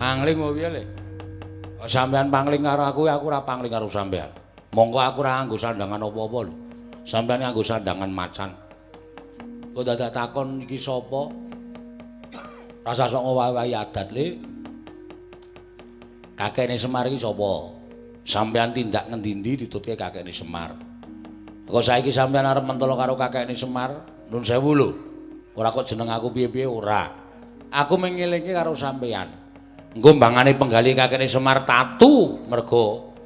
Pangling apa piye, Le? Kok sampean pangling karo aku, aku ora pangling karo sampean. Mongko aku ora nganggo sandangan apa-apa lho. Sampean nganggo sandangan macan. Kok dadak takon iki sapa? Rasa sok ngowahi adat, Le. Kakekne Semar iki sapa? Sampean tindak ngendi-endi ditutke kakekne Semar. Kok saiki sampean arep mentolo karo kakekne Semar? Nun sewu lho. Ora kok jeneng aku piye-piye ora. Aku mengelingke karo sampean. Engko mbangane penggali kakekne Semar tatu mergo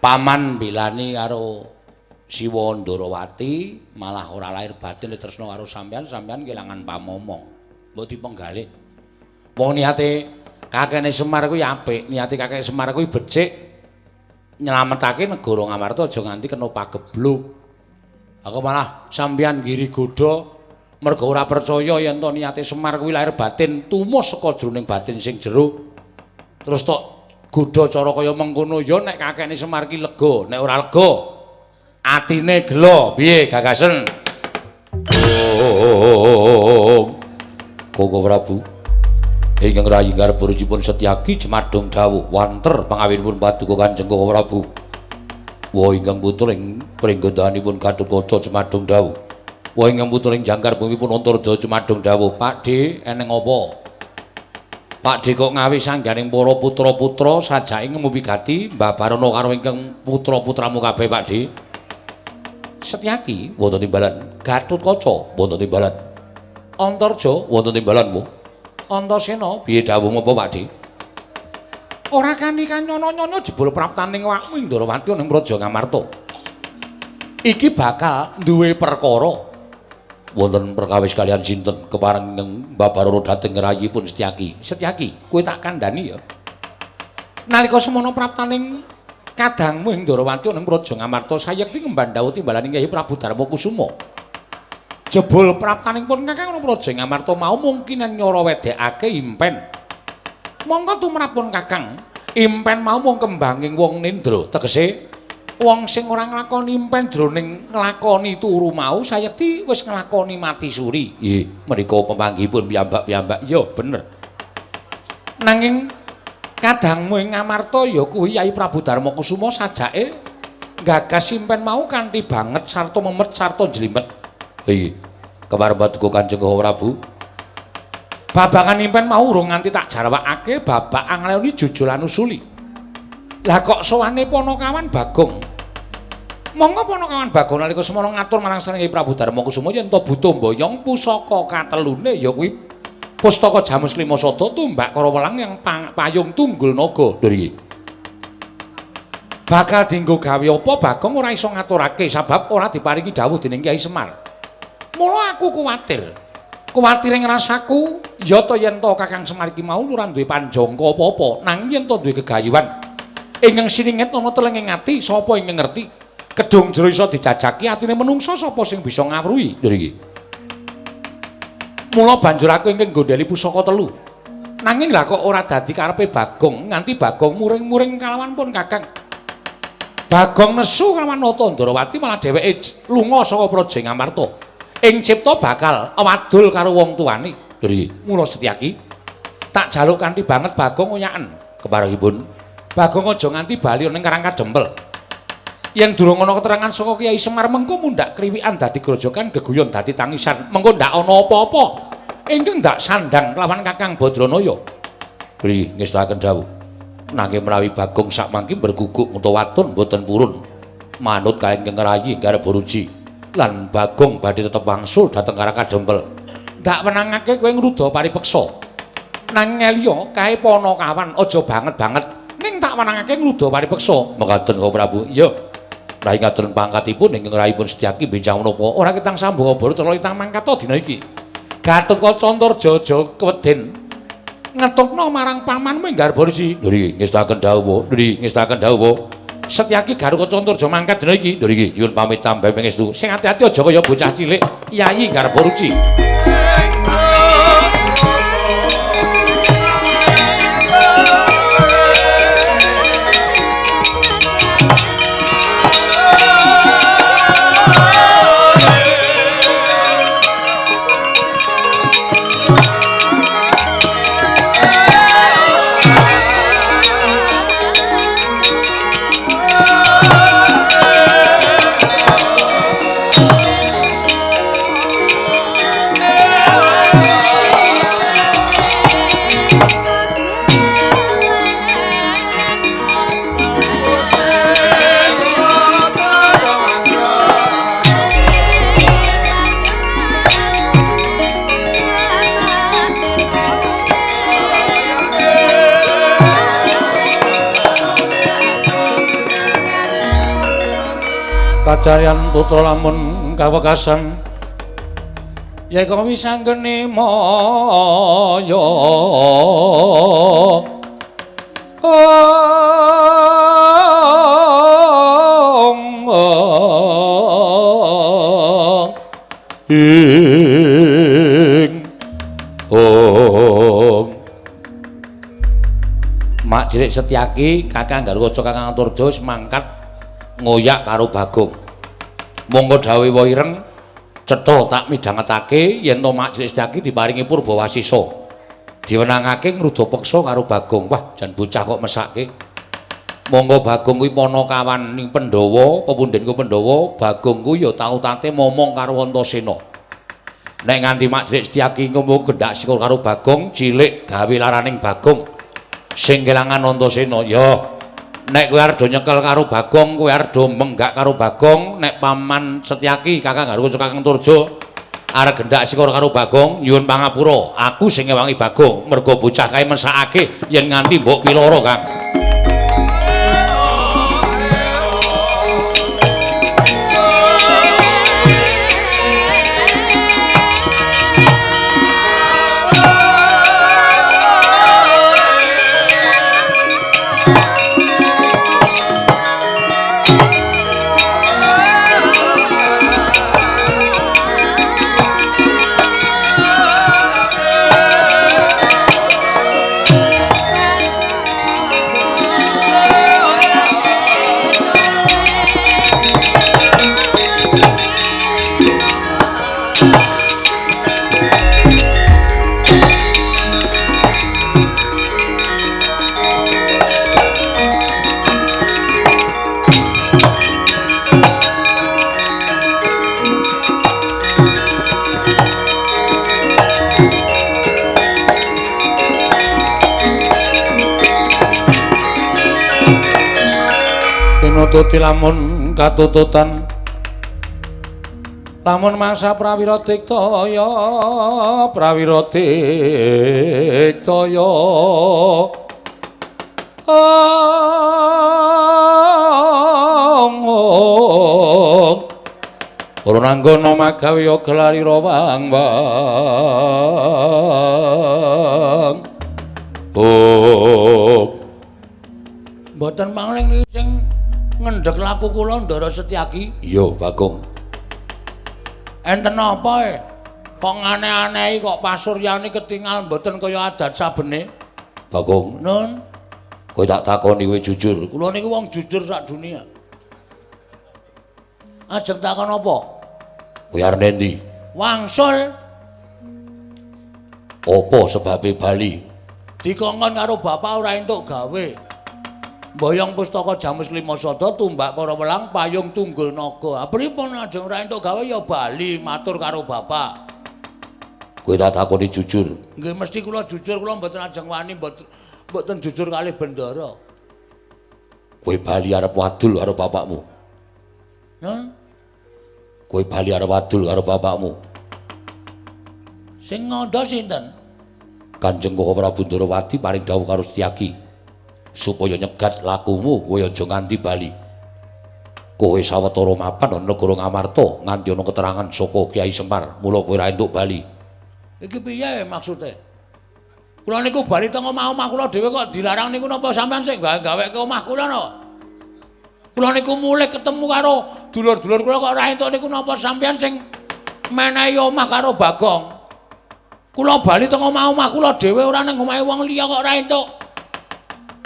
paman bilani karo Siwa Ndarawati malah ora lahir batin tresna karo sampean, sampean kelangan pamomong. Mbok dipenggalih. Wong niate kakekne Semar kuwi apik, niate kakek Semar kuwi becik nyelametake negara Ngamarta aja nganti kena pagebluk. Aku malah sampean ngiri godha mergo ora percaya yen to niate Semar kuwi lahir batin tumus saka jroning batin sing jero. Terus tok godha cara kaya mengkono ya nek kakekne Semar ki lega, nek ora lega atine gelo. Piye gagasen? Koko Prabu ingkang rayi garbaripun Setyaki jemadung dawuh wanter pangawinipun paduka Kanjeng Koko Prabu. Wa ingkang putra ing pringgandanipun Gatotkaca jemadung dawuh. Wa ingkang putra ing jangkar bumipun Antarja jemadung dawuh. Pakdhe eneng apa? Pakdhe kok ngawi sangganing para putra-putra sajake ngemu wigati mbabarana karo ingkang putra-putramu kabeh Pakdhe. Setyaki wonten timbalan, Gatotkaca wonten timbalan, Antarja wonten timbalan mu. Antasena piye dawuhmu apa Pakdhe? Ora kani kanyono-nyono jebul praptaning awakmu ing Ndarawati ning Praja Ngamarta. Iki bakal duwe perkara. Wonten perkawis kalian sinten kepareng mbabarana dhateng rayipun Setyaki. Setyaki, kowe tak kandhani ya. Nalika semono praptaning kadangmu ing Ndarawati ning Praja Ngamarta sayekti ngemban dawuh timbalaning Kyai Prabu Darma Kusuma. Jebul praptaning pun kakang ana Praja Ngamarta mau mungkinan nyara wedekake impen. Mongko tumrapun kakang, impen mau mung kembanging wong nendra, tegese wong sing ora nglakoni impen jroning nglakoni turu mau sayekti wis nglakoni mati suri. Nggih, menika pemanggihipun piyambak-piyambak. Ya bener. Nanging kadangmu ing Ngamarta ya kuwi Kyai Prabu Darma Kusuma sajake gagas impen mau kanthi banget sarta memet sarta jlimet. Nggih, kepareng paduka Kanjeng Prabu. Babagan impen mau urung nganti tak jarwakake babak angleoni jujulan usuli. Lah kok sowane Panakawan Bagong? Monggo Panakawan Bagong nalika semono ngatur marang Sang Prabu Darma Kusuma yen to butuh mboyong pusaka katelune ya kuwi Pustaka Jamus Klima Sada tumbak Karawelang yang payung tunggul naga. Lho iki. Bakal dienggo gawe apa Bagong ora iso ngaturake sabab ora diparingi dawuh dening Kyai Semar. Mula aku kuwatir. Kuwatir ing rasaku ya ta yen to Kakang Semar iki mau ora duwe panjangka apa-apa, nanging yen to duwe gegayuhan ingkang sininget ana telenging ati sapa ingkang ngerti. Kedung jero iso dijajaki atine menungsa sapa sing bisa ngawruhi. Lho iki. Mula banjur aku ingkang nggondheli pusaka telu. Nanging lah kok ora dadi karepe Bagong, nganti Bagong muring-muring kalawan pun Kakang. Bagong nesu kalawan Nata Ndarawati malah dheweke lunga saka Praja Ngamarta. Ing cipta bakal wadul karo wong tuane. Lho iki, mula Setyaki tak jaluk kanthi banget Bagong oyaken. Keparengipun Bagong aja nganti bali ning Karang Kadempel. Yen durung ana keterangan saka Kyai Semar mengko mundhak kriwikan dadi grojogan geguyon dadi tangisan. Mengko ndak ana apa-apa ingkang ndak sandang kelawan Kakang Badranaya. Nggih, ngestakaken dawuh. Nanging menawi Bagong sakmangke berguguk utawa watun mboten purun manut kaliyan ingkang rayi Garbaruji. Lan Bagong badhe tetep wangsul dhateng Karang Kadempel. Ndak wenangake kowe ngruda paripeksa. Nanging eliya kae Panakawan aja banget-banget ning tak wenangake ngruda paripeksa. Mekaten Koko Prabu. Iya. Rai ngatur pangkatipun ingkang raipun Setyaki benjang menapa ora ketang sambung obor cara itang mangkat dina iki. Gatotkaca Antarja aja keweden ngetutno marang pamanmu ing Garbariji. Lho iki ngestakaken dawuh. Lho iki ngestakaken dawuh. Setyaki Gatotkaca Antarja mangkat dina iki. Lho iki nyuwun pamit tambah pangestu. Sing ati-ati aja kaya bocah cilik Yayi Garbariji. Kacaryan putra lamun kawekasan yeka wisanggeni maya. Ing ong. Mak Cilik Setyaki, Kakang Garwaca, Kakang Antarja wis mangkat ngoyak karo Bagong. Monggo dawuh Wa Ireng cetha tak midhangetake yen to Mak Cilik Setyaki diparingi Purbawasisa. Diwenangake ngruda peksa karo Bagong. Wah, jan bocah kok mesake. Monggo Bagong kuwi panakawan ning Pandhawa, pepundhenku Pandhawa, Bagong kuwi ya tau tate momong karo Antasena. Nek nganti Mak Cilik Setyaki ngomong gendak sikur karo Bagong, cilik gawe laraning Bagong sing kelangan Antasena. Ya, nek kowe arep do nyekel karo Bagong, kowe arep do menggak karo Bagong, nek Paman Setyaki, Kakang Garwaca, Kakang Turjo arep gendak sikur karo Bagong, nyuwun pangapura, aku sing ngewangi Bagong, mergo bocah kae mesakake yen nganti mbok piloro, Kang. Tinututi lamun katututan lamun mangsa prawira diktaya, prawira diktaya. Ora nanggono magawe gelarira wang wang. Oh. Mboten mangling sing ngendhek laku kula Ndara Setyaki. Iya, Bagong. Enten apa e? Kok aneh-anehi kok pasuryane ketingal mboten kaya adat sabene. Bagong, nun. Kowe tak takoni kowe jujur. Kula niku wong jujur sak dunia. Ajeng takon apa? Kowe arep endi? Wangsul. Apa sebabe bali? Dikongkon karo bapak ora entuk gawe. Mboyong pustaka Jamus Lima Sada tumbak para welang payung tunggul naga. Pripun ajeng ora entuk gawe ya bali matur karo bapak. Kowe tak takoni jujur. Nggih mesti kula jujur, kula mboten ajeng wani mboten jujur kalih bendara. Kowe bali arep wadul karo bapakmu. Nun? Kowe bali arep wadul karo bapakmu. Sing ngandha sinten? Kanjeng Koko Prabu Ndorowati paring dawuh karo Setyaki supaya nyegat lakumu kowe aja nganti bali. Kowe sawetara mapan ana negara Ngamarta nganti ana keterangan saka Kyai Semar, mula kowe ora entuk bali. Iki piye maksude? Kula niku bali teng omah-omah kula dhewe kok dilarang niku napa sampean sing gaweke omah kula napa? Kula niku mulih ketemu karo dulur-dulur kula kok ora entuk niku napa sampean sing menehi omah karo Bagong? Kula bali teng omah-omah kula dhewe ora nang omahe wong liya kok ora entuk.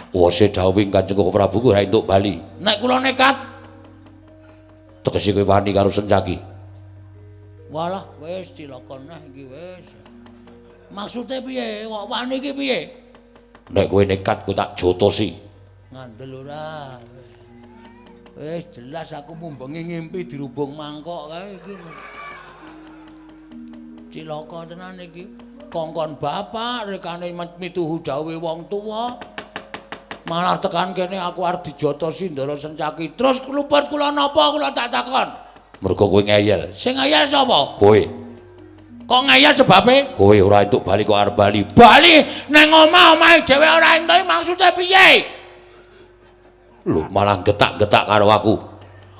Wose dawuh Kanjeng Koko Prabu ora entuk bali. Nek kula nekat tegese kowe wani karo Sencaki. Walah wis cilaka neh iki wis. Maksude piye? Kok wani iki piye? Nek kowe nekat kowe tak jotosi. Ngandel ora. Wis jelas aku mumbengi ngimpi dirubung mangkok kae iki. Cilaka tenan iki. Kongkon bapak rekane mituhu dawuhe wong tuwa. Malah tekan kene aku arep dijotosi Ndara Sencaki. Terus kluput kula napa kula tak takon? Mergo kowe ngeyel. Sing ngeyel sapa? Kowe. Kok ngeyel sebabe? Kowe ora entuk bali kok arep bali. Bali nang omah-omahe dhewe ora entuk maksude piye? Lho malah getak-getak karo aku.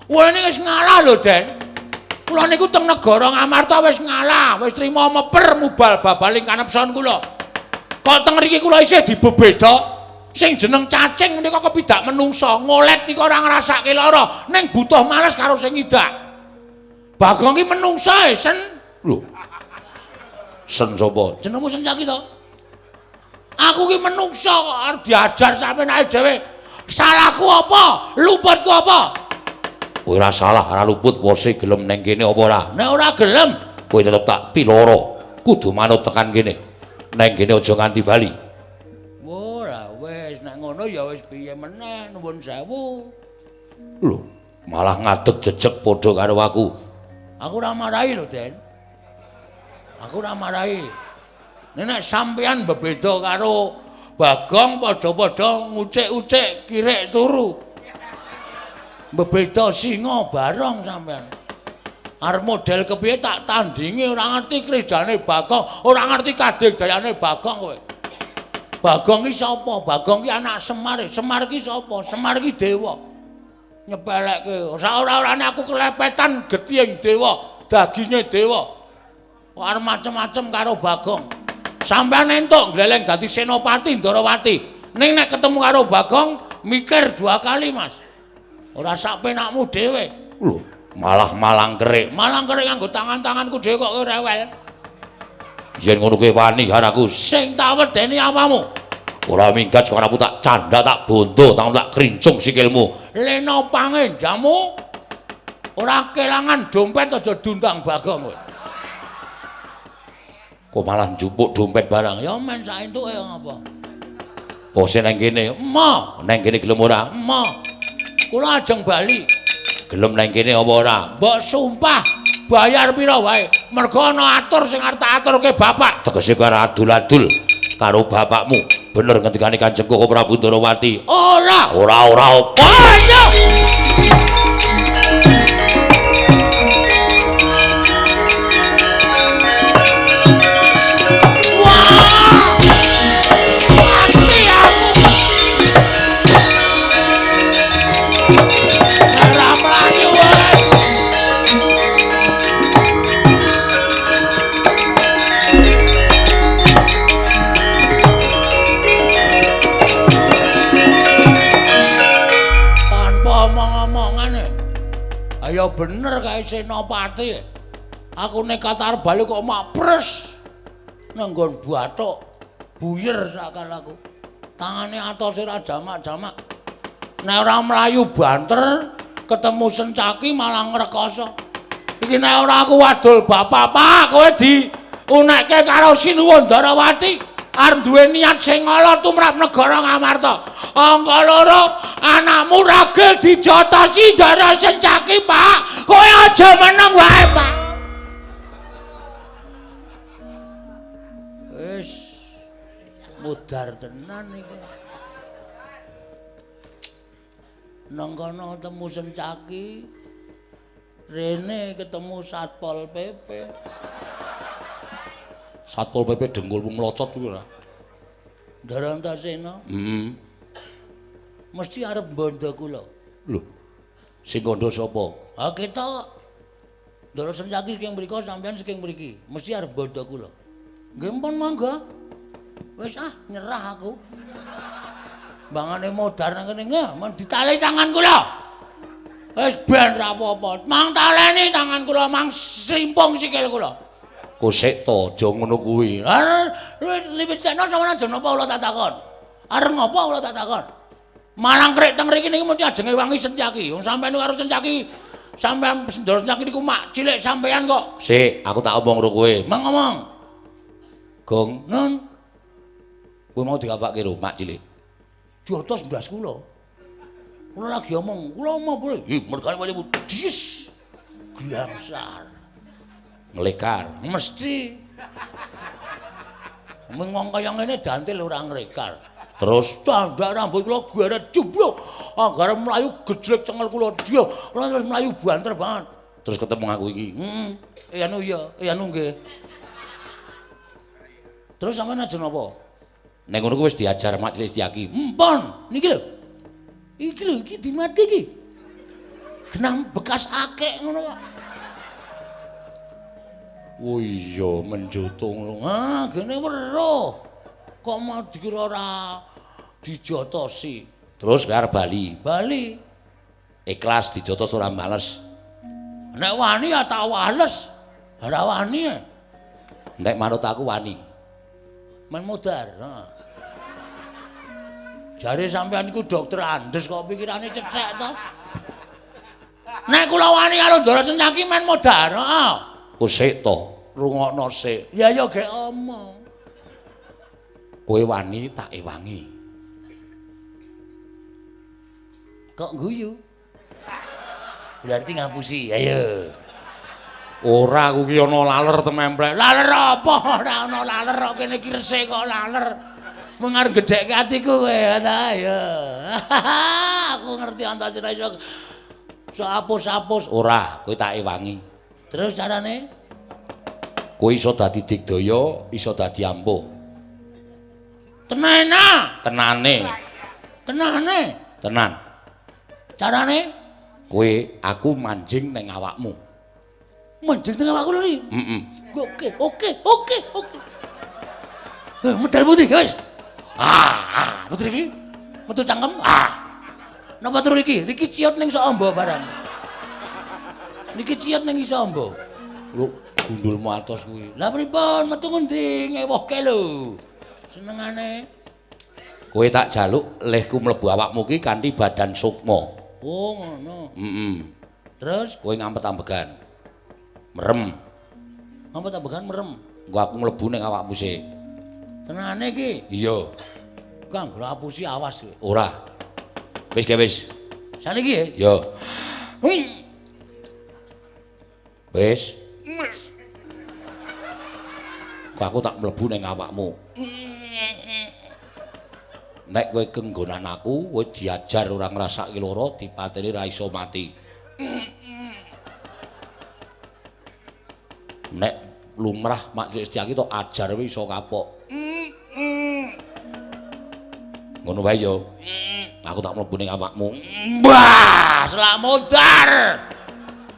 Kula niki wis ngalah lho, Den. Kula niku teng negara Ngamarta wis ngalah, wis trima meper mubal babaling kanepson kula. Kok teng mriki kula isih dibebeda? Sing jeneng cacing menika kepidak menungsa, ngolet nika ora ngrasake lara, ning butuh males karo sing ngidak. Bagong ki menungsa e, Sen. Lho. Sen sapa? Jenengmu Sencaki to? Aku ki menungsa kok arep diajar sampeyan dhewe. Salahku apa? Luputku apa? Kowe ora salah, ora luput, wose gelem neng kene apa ora? Nek ora gelem, kowe tetep tak piloro. Kudu manut tekan kene. Neng kene aja nganti bali. Ora wis, nek ngono ya wis piye meneh, nuwun sewu. Lho, malah ngadeg jejeg padha karo aku. Aku ora marahi lho, Den. Aku ora marahi. Nek sampeyan bebeda karo Bagong padha-padha ngucik-ucik kirik turu. Bebeda singa barong sampeyan. Arep model kepiye tak tandingi ora ngerti kridane Bagong, ora ngerti kadegdayane Bagong kowe. Bagong ki sapa? Bagong ki anak Semar. Semar ki sapa? Semar ki dewa. Nyepelekke. Ora-orane aku kelepetan getihing dewa, daginge dewa. Arep macem-macem karo Bagong. Sampeyan entuk gleleng dadi senopati Ndarawati. Ning nek ketemu karo Bagong mikir dua kali, Mas. Ora sak penakmu dhewe. Lho, malah malang kerik. Malang kerik nganggo tangan-tanganku dhewe kok rewel. Yen ngono kowe wani karo aku, sing tak wedeni apamu? Ora minggat karo aku tak candha tak bondo, tangan tak krincung sikilmu. Lena pangenjamu ora kelangan dompet aja dundang Bagong kowe. Kok malah njupuk dompet barang? Ya men sak entuke ngapa? Bose nang kene, emoh, nang kene gelem ora? Emoh. Kula ajeng bali. Gelem nang kene apa ora? Mbok sumpah bayar pira wae. Mergo ana atur sing arep tak aturke bapak. Tegese kowe ora adul-adul karo bapakmu. Bener ngendikane Kanjeng Koko Prabu Ndarawati. Ora, ora ora apa. Ayo. Ya bener kae Senopati. Aku nekat arep bali kok mapres nang nggon bathuk buyer sakal aku. Tangane atose ora jamak-jamak. Nek ora mlayu banter ketemu Sencaki malah ngrekoso. Iki nek ora aku wadul bapak, Pak, kowe diunekke karo Sinuwun Ndarawati arep duwe niat sing ala tumrap negara Ngamarta. Angka loro anakmu ragil dijotosi Ndara Sencaki, Pak. Kowe aja meneng wae, Pak. Wis mudar tenan iki. Nang kono ketemu Sencaki, rene ketemu Satpol PP. Satpol PP dengkulmu mlocot kuwi ora? Ndara Antasena. Heeh. Mesti arep bondo kula. Lho. Sing kandha sapa? Ha ketok. Ndara Sencaki saking mriko sampeyan saking mriki. Mesti arep bondo kula. Nggih mpun monggo. Wis ah nyerah aku. Bangane modar nang kene nggih, men ditali tangan kula. Wis ben ra apa-apa. Mang taleni tangan kula, mang simpung sikil kula. Kosek to, aja ngono kuwi. Lah liwitekno sampeyan aja napa kula tak takon. Arep ngopo kula tak takon. Malang krek teng mriki niki mesti ajenge wangi Sencaki. Wong sampeyan karo Sencaki, sampeyan Ndara Sencaki niku mak cilik sampeyan kok. Sik, aku tak omong karo kowe. Mang ngomong. Gong, nun. Kowe mau dikapake lho mak cilik. Jotos ndas kula. Kula lagi omong, kula omong boleh. Ih, mergane walimu. Dis. Glangsar. Nglekar. Mesti. Mung wong kaya ngene dantil ora nglekar. Terus candak rambut kula geret jubluk. Anggare mlayu gejlek cengel kula dia. Kula terus mlayu banter banget. Terus ketemu aku iki. Heeh. Anu ya, anu nggih. Terus sampeyan ajeng napa? Nek ngono kuwi wis diajar Mak Cilik Setyaki. Mpun, niki lho. Iki lho, iki dimatke iki. Genah bekas akik ngono kok. Oh iya, menjoto ngono. Ah, gene weruh. Kok mau dikira ora dijotosi. Terus kowe arep bali. Bali. Ikhlas dijotos ora males. Nek wani ya tak wales. Ora wani. Nek manut aku wani. Men modar, heeh. Jare sampean iku dokter Andes kok pikirane cethek to. Nek kula wani karo Ndara Senyaki men modar, heeh. Ku sik to, rungokno sik. Ya ya gek omong. Kowe wani tak ewangi. Kok guyu? Berarti ngapusi. Ayo. Ora, aku ki ana laler tememplek. Laler apa? Ora ana laler kok kene iki resik kok laler. Mung arep gedhekke atiku kowe ta ya. Aku ngerti Antasena iso iso apus-apus. Ora, kowe tak ewangi. Terus carane? Kowe iso dadi digdaya, iso dadi ampuh. Tenana? Tenane. Tenane? Tenan. Carane? Kowe aku manjing ning awakmu. Manjing ning awakku lho iki? Heeh. Oke, oke, oke, oke. Medal putih, guys. Ah, metu iki. Metu cangkem. Ah. Napa turu iki? Niki ciut ning sok amba barang. Niki ciut ning iso amba. Lho, gundulmu atos kuwi. Lah pripun metu ngendi ngewohke lho. Senengane. Kowe tak jaluk lehku mlebu awakmu ki kanthi badan sukma. Oh, ngono. Heeh. Terus kowe ngampet-ambegan. Merem. Ngampet-ambegan merem. Engko aku mlebu ning awakmu sik. Tenane iki? Iya. Kang lho apusi awas kowe. Ora. Wis ge wis. Saniki ya? Iya. Wis. Wis. Kok aku tak mlebu ning awakmu. Nek kowe kenggonan aku, kowe diajar ora ngrasake lara, dipateni ra iso mati. Nek lumrah maksud Setyaki tok ajar kowe iso kapok. Ngono wae yo. Aku tak mlebu ning awakmu. Wah, selak modar.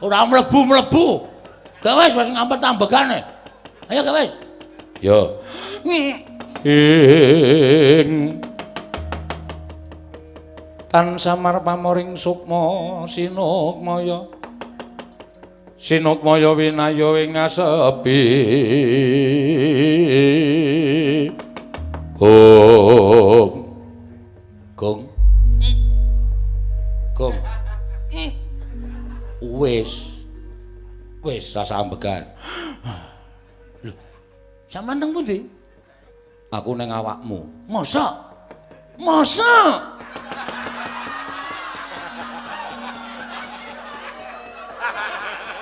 Ora mlebu-mlebu. Gak wis wis ngampet tambegane. Ayo gak wis. Yo. Ing tan samar pamoring sukma sinukmaya. Sinukmaya winaya ing asepi. Hong. Gong. Gong. Wis. Wis rasa ambegan. Lho. Sampeyan teng pundi? Aku ning awakmu. Mosok? Mosok?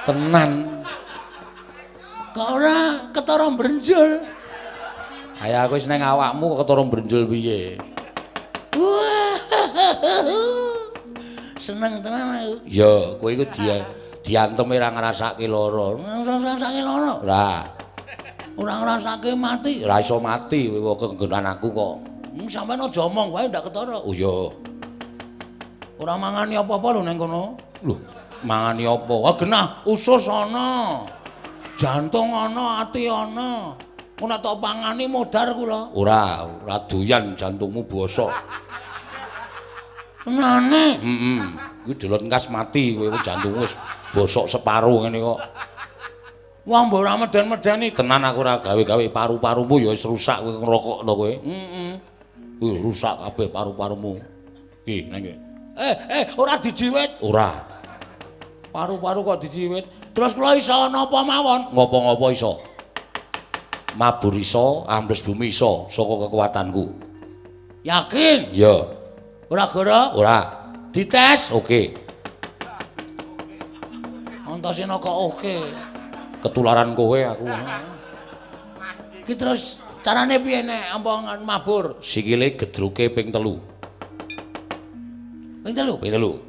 Tenan. Kok ora ketara brenjul? Ayo aku wis ning awakmu kok ketara brenjul piye? Wah. Seneng tenan aku. Ya, kowe iku diantem ora ngrasake lara. Ora ngrasake lara. Ora. Ora ngrasake mati. Ora iso mati kowe kenggonan aku kok. Sampeyan aja omong wae ndak ketara. Oh iya. Ora mangani apa-apa lho ning kono. Lho, mangani apa? Wah, genah usus ana. Jantung ana, ati ana. Ora tok pangani modar kula. Ora, ora doyan jantungmu bosok. Tenane? Heeh. Kuwi delot engkas mati kowe jantungmu wis bosok separo ngene kok. Wah, mbok ora meden-medeni. Tenan aku ora gawe-gawe, paru-parumu ya wis rusak kowe ngrokok to kowe. Heeh. Kuwi rusak kabeh paru-parumu. Iki nang iki. Ora dijiwit. Ora. Paru-paru kok dijiwit. Terus kula iso napa mawon? Ngopo-ngopo iso. Mabur iso, ambles bumi iso, saka kekuatanku. Yakin? Iya. Ora goro? Ora. Dites? Oke. Antasena kok oke. Ketularan kowe aku. Ki terus carane piye nek ampongan mabur? Sikile gedruke ping 3. Ping 3? Ping 3.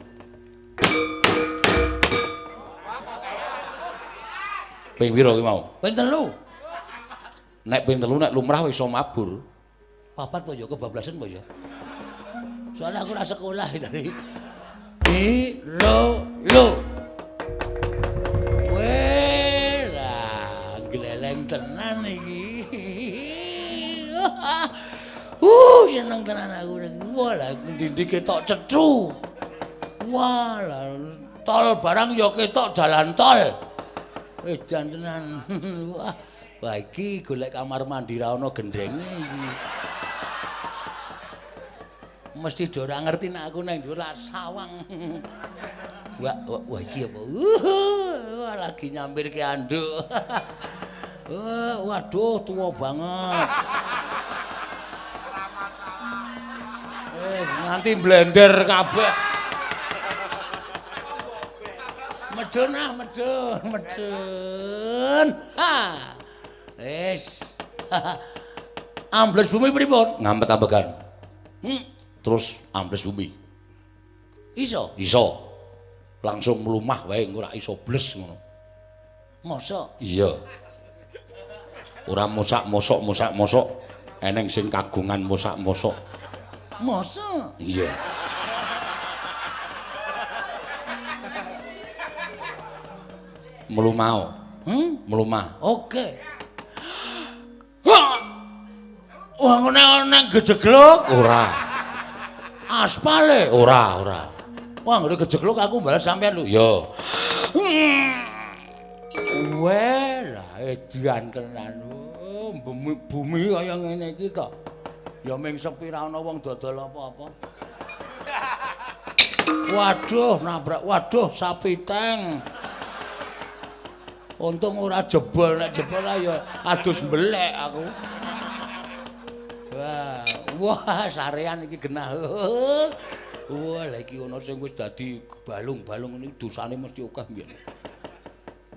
Ping pira ki mau? Ping 3. Nek ping 3 nek lumrah iso mabur. Papat po ya kebablasan po ya. Soalnya aku ora sekolah tadi. Di ro lo. Weh, lah gleleng tenan iki. Seneng tenan aku. Wah, lah ndi-ndi ketok cetru. Wah, lah tol barang ya ketok jalan tol. Edan tenan. Wah, wah iki golek kamar mandi ra ono gendenge iki. Mesti do ora ngerti nek aku nang dhuwur sawang. Wah, wah iki apa? Wah, lagi nyampirke anduk. Waduh, tuwa banget. Wis nganti blender kabeh. Medun ah, medun, medun. Ha. Wis. Ambles bumi pripun? Ngampet ambegan. Terus ambles bumi. Iso? Iso. Langsung mlumah wae engko ora iso bles ngono. Mosok? Iya. Ora mosak-mosok mosak-mosok eneng sing kagungan mosak-mosok. Mosok? Iya. Mlumah. Mlumah. Oke. Wah, ngene nang gejeglok ora. Aspale ora, ora. Wah, ngene gejeglok aku balas sampean lho. Iya. Weh, lah edan tenan. Bumi, bumi kaya ngene iki to. Ya ming sepi ra ana wong dodol apa-apa. Waduh, nabrak. Waduh, sapi teng. Untung ora jebol, nek jebol ya adus mbelek aku. Wah, wah sarean iki genah. Wah, lha iki ana sing wis dadi balung-balung ngene dosane mesti akeh mbiyen.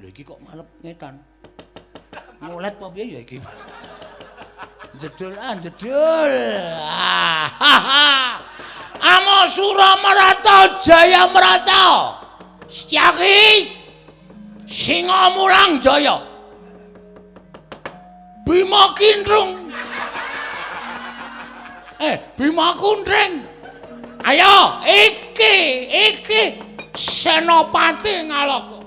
Lha iki kok malep ngetan. Mulet apa piye ya iki? Jedul ah, jedul. Amo Sura Merata Jaya Merata. Setyaki Singa Mulang Jaya. Bima Kintrung. Bima Kuntring. Ayo, iki iki Senopati Ngaloka.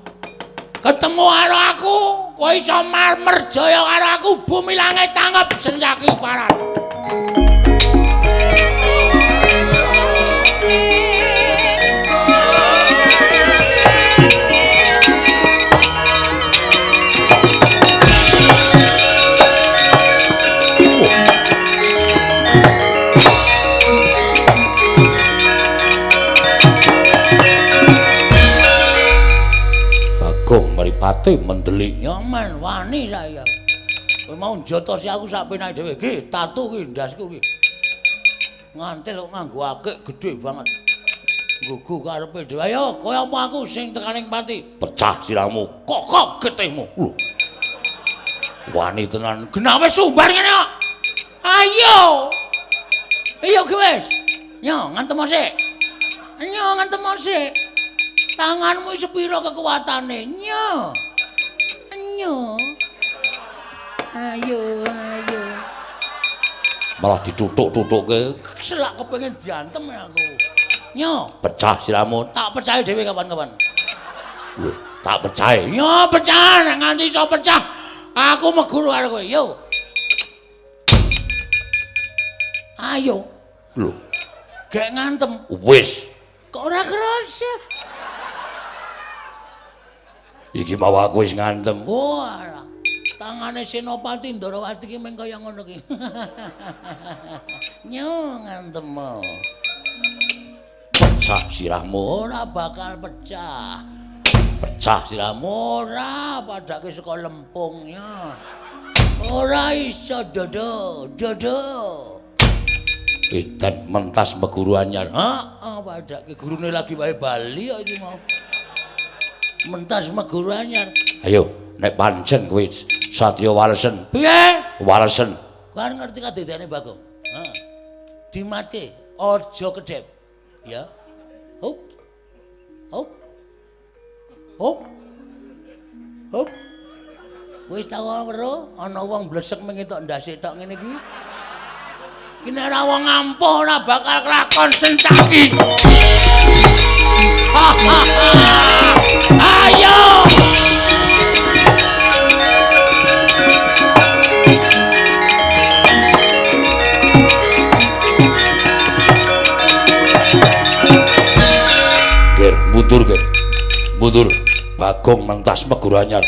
Ketemu karo aku, kowe iso marmerjaya karo aku, bumi langit tanggep Sencaki Paran. Bagong mripate mendelik. Ya men wani saya. Kowe mau njotosi aku sak penake dhewe. Ki tatu ki ndasku ki. Ngantil kok nganggo akik gedhe banget. Nggugu karepe dhewe. Ayo kowe apa aku sing tekaning pati. Pecah sirahmu, kokop getihmu. Lho. Wani tenan. Genah wis sumbar ngene kok. Ayo. Ayo ki wis. Nyo ngantem sik. Nyo ngantem sik. Tanganmu sepiro kekuatane? Nyo. Nyo. Ayo, ayo. Malah ditutuk-tutukke. Selak kepengin diantem aku. Nyo, pecah sirahmu. Tak pecahi dhewe kapan-kapan. Lho, tak pecahi. Nyo, pecah nek nganti iso pecah. Aku meguru karo kowe. Yo. Ayo. Lho, gek ngantem. Wis. Kok ora kerasa? Iki mau aku wis ngantem. Walah. Tangane Senopati Ndorowati ki mung kaya ngono ki. Nyo ngantem. Pecah sirahmu. Ora bakal pecah. Pecah sirahmu. Ora, padake saka lempungnya. Ora iso dodo, dodo. Edan mentas meguru anyar. Heeh, padake gurune lagi wae bali kok iki mau. Mentas meguru anyar. Ayo, nek pancen kowe satya walesen. Piye? Walesen. Kowe ngerti kadedene Bagong? Heeh. Dimatke, aja kedhep. Ya. Hup. Hup. Hup. Hup. Wis tau weruh ana wong blesek mung entuk ndase tok ngene iki. Iki nek ora wong ampuh ora bakal kelakon Sencaki. Ayo. Ger, mundur ger. Mundur. Bagong mentas megur anyar.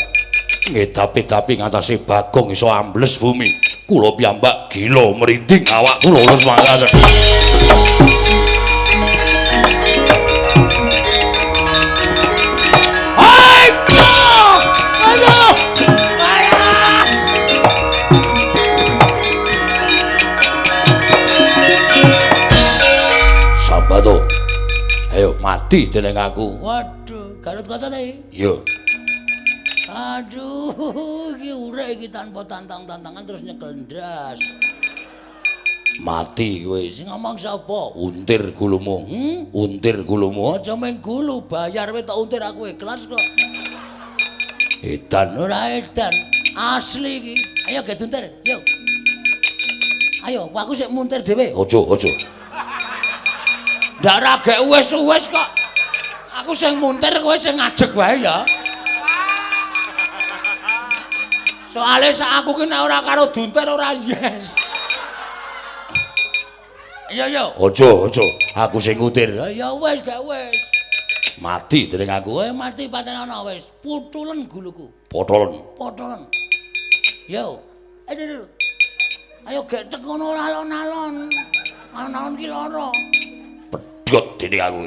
Ngedapi-dapi ngatasi Bagong iso ambles bumi. Kula piyambak gila merinding awak kula wis mangkat. Sambato. Ayo mati dening aku. Waduh, Garut Kaca ta iki? Iya. Aduh, iki urek iki tanpa tantang-tantangan terus nyekel ndas. Mati kowe. Sing ngomong sapa? Untir gulumu. Hmm? Untir gulumu. Aja meng gulu, bayar wae tak untir aku ikhlas kok. Edan. Ora edan, asli iki. Ayo ge untir, yo. Ayo, aku sik muntir dhewe. Aja, aja. Ndak ra gek wis-wis kok. Aku sing muntir kowe sing ngajeg wae ya. Soale sak aku ki nek ora karo duntir ora yes. Iya iya. Aja, aja. Aku sing ngutir. Ya wis gak wis. Mati dening aku. Kowe mati paten ana wis. Putulen guluku. Potolen. Potolen. Yo. Aduh. Ayo gek tek ngono ora alon-alon. Alon-alon ki lara. Pedhot dening aku.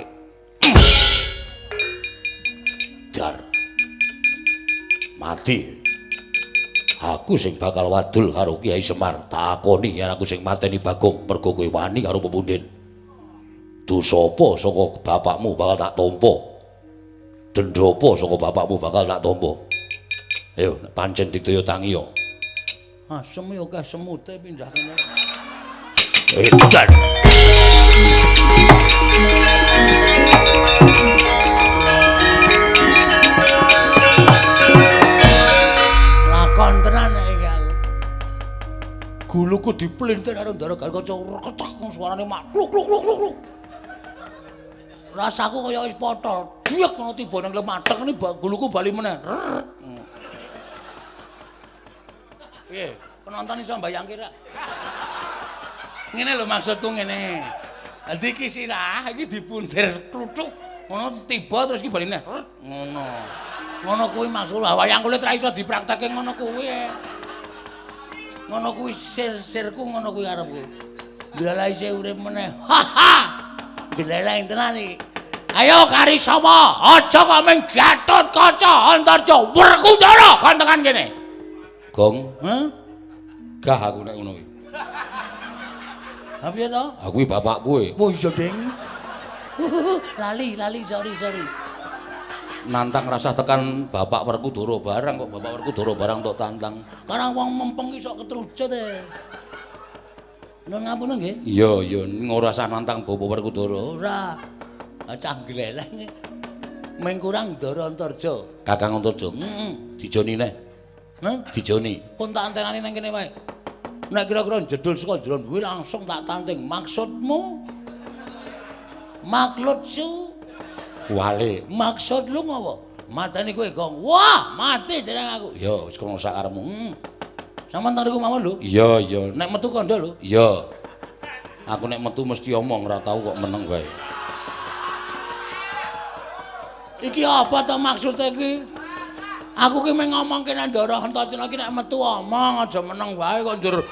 Dar. Mati. Aku sing bakal wadul karo Kyai Semar. Takoni yen aku sing mateni Bagong mergo kowe wani karo pepundhen. Dosa apa saka bapakmu bakal tak tampa? Dendha apa saka bapakmu bakal tak tampa? Ayo pancen digdaya tangi yo. Asem yo akeh semute pindah kene. Edan. Lakon tenan iki aku. Guluku diplintir karo Ndara Garukaca reketek suarane mak kluk kluk kluk kluk. Rasaku kaya wis potol. Diek ngono tiba nang lemathek ngene guluku bali meneh. Piye? Penonton iso mbayangke ra? Ngene lho maksudku ngene. Dadi iki sirah iki dipundir kluthuk ngono tiba terus iki bali meneh. Ngono. Ngono kuwi maksud wayang kulit ra iso dipraktekke ngono kuwi. Ngono kuwi sir-sirku ngono kuwi karepku. Ndelalah isih urip meneh. Ha ha. Gleleng tenan iki. Ayo Karisama, aja kok mung Gatot Kaca Antarja Werkudara kon tekan kene. Gong, heh? Gah aku nek ngono kuwi. Ha piye to? Aku iki bapakku e. Oh iya, Ding. Lali, lali, sorry, sorry. Nantang rasah tekan bapak Werkudara barang kok bapak Werkudara barang tok tantang. Karang wong mempeng iso ketrucut e. Nun ngapunten nggih? Iya, iya, ora usah nantang bapak Werkudara. Ora. Cah gleleng. Meng kurang Ndara Antarja. Kakang Antarja. Heeh. Dijoni neh. Heh? Dijoni. Pun tak antenani nang kene wae. Nek kira-kira jedul saka jero duwe langsung tak tanting. Maksudmu? Maklud su wale. Maksud lu ngopo? Mateni kowe, Gong. Wah, mati jeneng aku. Ya, wis kono sakarepmu. Sampeyan teng riku mawon lho. Iya, iya. Nek metu kandha lho. Iya. Aku nek metu mesti omong, ora tau kok meneng wae. Iki apa to maksude iki? Aku ki mung ngomongke nang Ndara Antasena iki nek metu omong aja meneng wae kok njur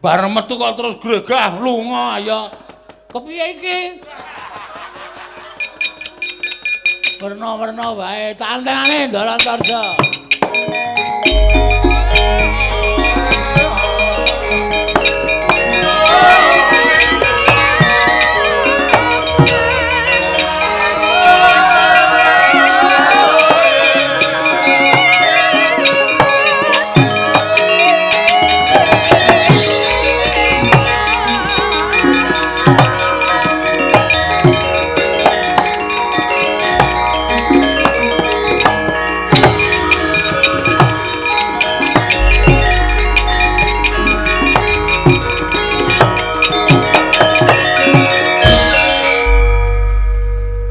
bar metu kok terus gregah lunga ayo. Kepiye iki? Werna-werna wae tak antenane Ndara Antarja.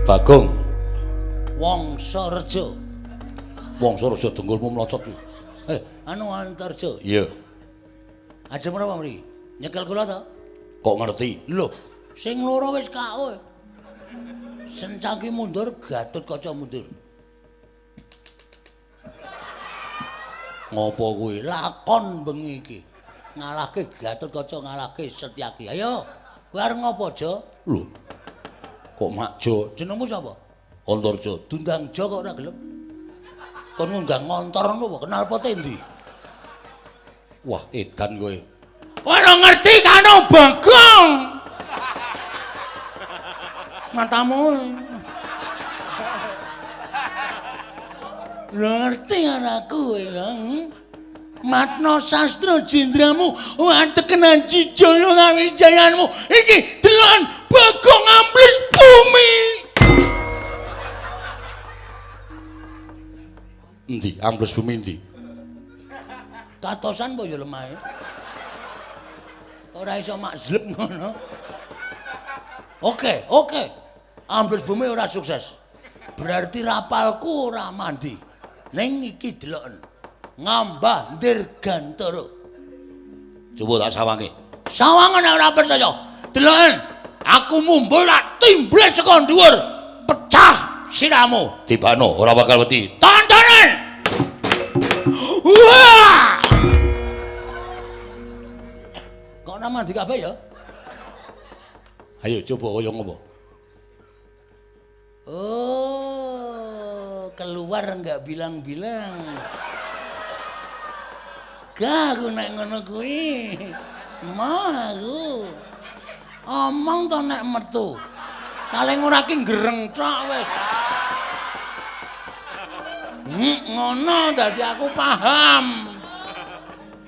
Bagong. Wangsa Reja. Wangsa Reja dengkulmu mlocot kuwi. Anu Antarja. Iya. Ajeng menapa mriki? Nyekel kula to? Kok ngerti? Lho, sing loro wis KO. Sencaki mundur, Gatotkaca mundur. Ngopo kuwi? Lakon bengi iki. Ngalahke Gatotkaca, ngalahke Setyaki. Ayo, kowe arep ngopo, Jo? Lho. Kok makjo? Jenengmu sapa? Antarja. Dundang Jo kok ora gelem. Kon ngundang ngontor ngono apa? Kenal pote endi? Wah, edan kowe. Kowe ora ngerti karo Bagong. Matamu. Lho ngerti anakku ya. Matno sastra jendramu watekenan Jijaya kawijayanmu. Iki deloken Bagong amplis bumi. Endi ambles bumi endi? Katosan apa ya lemahe? Ora iso makzlep ngono. Oke, oke. Ambles bumi ora sukses. Berarti rapalku ora mandi. Ning iki deloken. Ngambah Dirgantara. Coba tak sawange. Sawangan ora percaya. Deloken, aku mumbul tak timbles saka dhuwur. Pecah siramu. Tibano ora bakal wedi. Tontonan. Wah! Kok ora mandi kabeh ya? Ayo coba kaya ngopo. Oh, keluar enggak bilang-bilang. Gak aku nek ngono kuwi. Moh aku. Omong to nek metu. Paling ora ki gereng tok wis. Ngono dadi aku paham.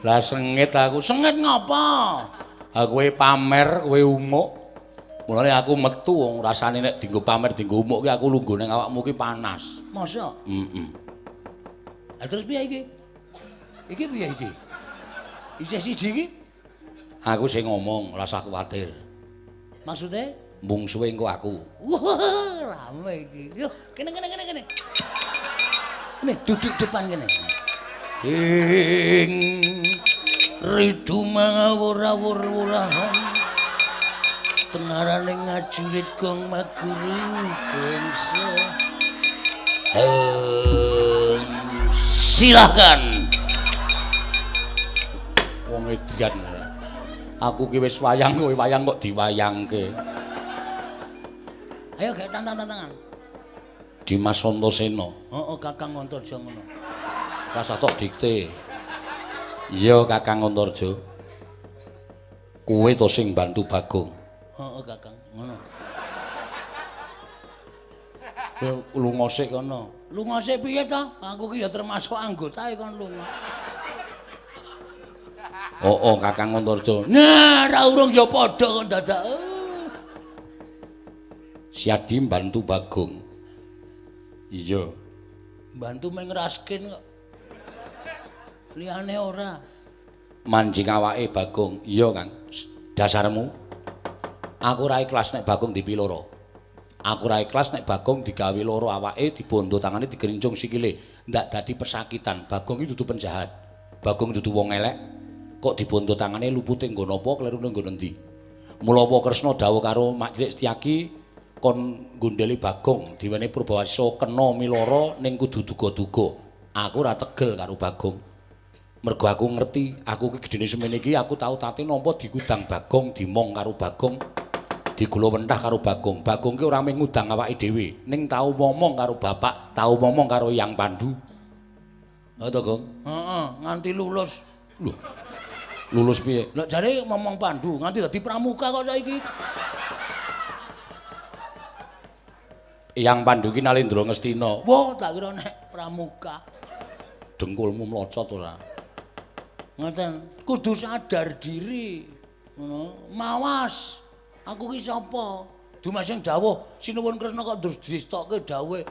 Lah sengit aku. Sengit ngapa? Kowe pamer, kowe umuk. Mulane aku metu wong rasane nek dienggo pamer, dienggo umuk ki aku lungguh ning awakmu ki panas. Masa? Heeh. Lah terus piye iki? Iki piye iki? Isih siji iki? Aku sing ngomong, rasa kuwatir. Maksude? Mungsuhe engko aku. Wah, rame iki. Yo, kene kene kene kene. Kene duduk depan kene. Ing ridu mangawur-awur-wurahan. Tengarane ngajurit gong maguru gengsa. Silahkan. Wong edian. Aku ki wis wayang, kowe wayang kok diwayangke. Ayo gek tantang-tantangan. Dimas Antasena. Heeh, Kakang Antarja ngono. Rasa tok dikte. Iya, Kakang Antarja. Kowe to sing bantu Bagong. Heeh, Kakang, ngono. Lunga sik kono. Lunga sik piye to? Aku ki ya termasuk anggota kon lunga. Oh, Kakang Antarja. Nah, ra urung ya padha kon dadak. Siadi mbantu Bagong. Iya. Mbantu mung ngraskin kok. Liyane ora. Manjing awake Bagong. Iya, Kang. Dasarmu. Aku ora ikhlas nek Bagong dipiloro. Aku ora ikhlas nek Bagong digawe loro awake, dibondo tangane, digerincung sikile. Ndak dadi pesakitan. Bagong iki dudu penjahat. Bagong dudu wong elek. Kok dibondo tangane lupute nggon apa, klerune nggon endi. Mula Kresna dawuh karo Mak Cilik Setyaki kon nggondheli Bagong diwenehi Purbawasa kena miloro ning kudu duga-duga. Aku ora tegel karo Bagong. Mergo aku ngerti, aku ki gedene semene iki aku tau tate nampa digudang Bagong, dimong karo Bagong, digula wentah karo Bagong. Bagong ki ora mung ngudang awake dhewe, ning tau momong karo bapak, tau momong karo Yang Pandu. Ha to, Gong? Heeh, nganti lulus. Lho. Lulus piye? Lho jare momong Pandu, nganti dadi pramuka kok saiki. Yang Pandu ki Nalendra Ngastina. Wah, tak kira nek pramuka. Dengkulmu mlocot ora? Ngoten, kudu sadar diri. Ngono, mawas. Aku ki sapa? Dumasing dawuh Sinuwun Kresna kok terus distokke dawuhe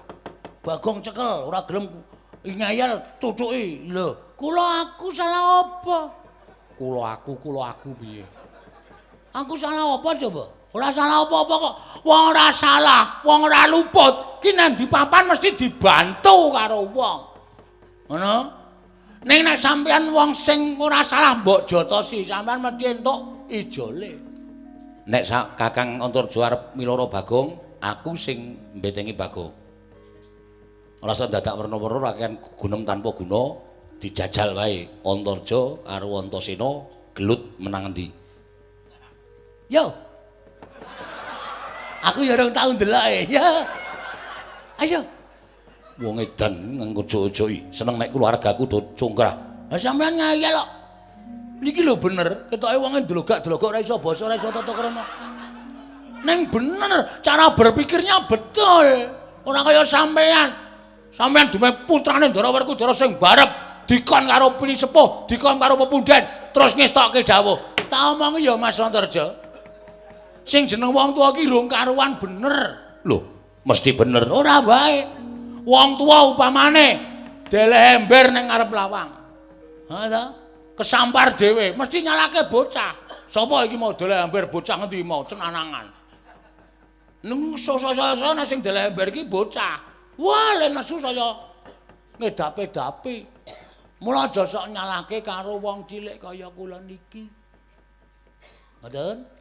Bagong cekel, ora gelem ngeyel tutuki. Lho, kula aku salah apa? Kula aku piye? Aku salah apa coba? Ora salah apa-apa kok. Wong ora salah, wong ora luput, ki nang di papan mesti dibantu karo wong. Ngono? Ning nek sampean wong sing ora salah mbok jotosi, sampean mesti entuk ijole. Nek Kakang Antarja arep miloro Bagong, aku sing mbetengi Bagong. Ora usah dadak werna-werna rakyat gunem tanpa guna, dijajal wae Antarja karo Antasena gelut menang endi. Yo. Aku ya ora tau ndeloke. Ya. Ayo. Wong edan ngojok-ojoki, seneng nek keluargaku do congkrah. Lah sampean ngayal kok. Niki lho bener, ketoke wonge ndlogak-ndlogok ora iso basa, ora iso tata krama. Ning bener, cara berpikirnya betul. Ora kaya sampean. Sampean dume putrane Ndara Werkudara sing barep dikon karo pini sepuh, dikon karo pepunden, terus ngestokke dawuh. Tak omongi ya Mas Antarja. Sing jeneng wong tuwa ki rung karuan bener. Lho, mesti bener. Ora wae. Wong tuwa upamane deleh ember ning ngarep lawang. Ha ta? Kesampar dhewe, mesti nyalake bocah. Sapa iki mau deleh ember bocah ngendi mau cenanangan. Nung saya nek sing deleh ember iki bocah. Wah, le nesu saya ngedape-dapi. Mula aja sok nyalake karo wong cilik kaya kula niki. Ngoten?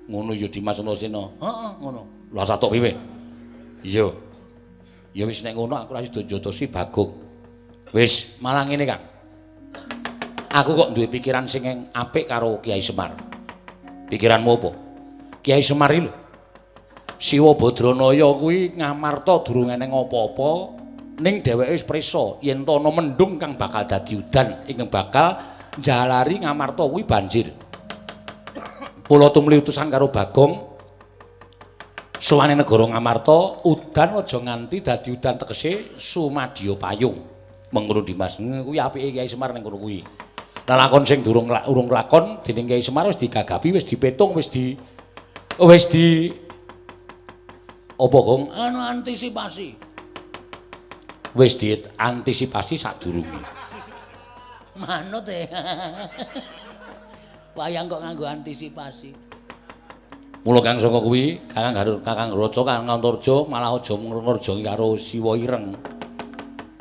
Ngono ya Dimas Antasena. Heeh, ngono. Lah satok piye? Iya. Ya wis nek ngono aku ora sida njotosi Bagong. Wis, malah ngene, Kang. Aku kok duwe pikiran sing apik karo Kiai Semar. Pikiranmu apa? Kiai Semar iki lho. Siwa Badranaya kuwi Ngamarta durung eneng apa-apa, ning dheweke wis prisa yen to ana mendung kang bakal dadi udan ingkang bakal njalari Ngamarta kuwi banjir. Kula tumli utusan karo Bagong sowane negara Ngamarta, udan aja nganti dadi udan tegese sumadya payung. Mengkono Dimas, kuwi apike Kiai Semar ning kono kuwi. Lelakon sing durung urung lakon dening Kiai Semar wis digagapi, wis dipetung, wis di apa, Gong? Anu antisipasi. Wis diantisipasi sadurunge. Manut e. Wayang kok nganggo antisipasi. Mula kang saka kuwi, Kakang Raca, Kakang Antarja malah aja ngrejongi karo Siwa Ireng.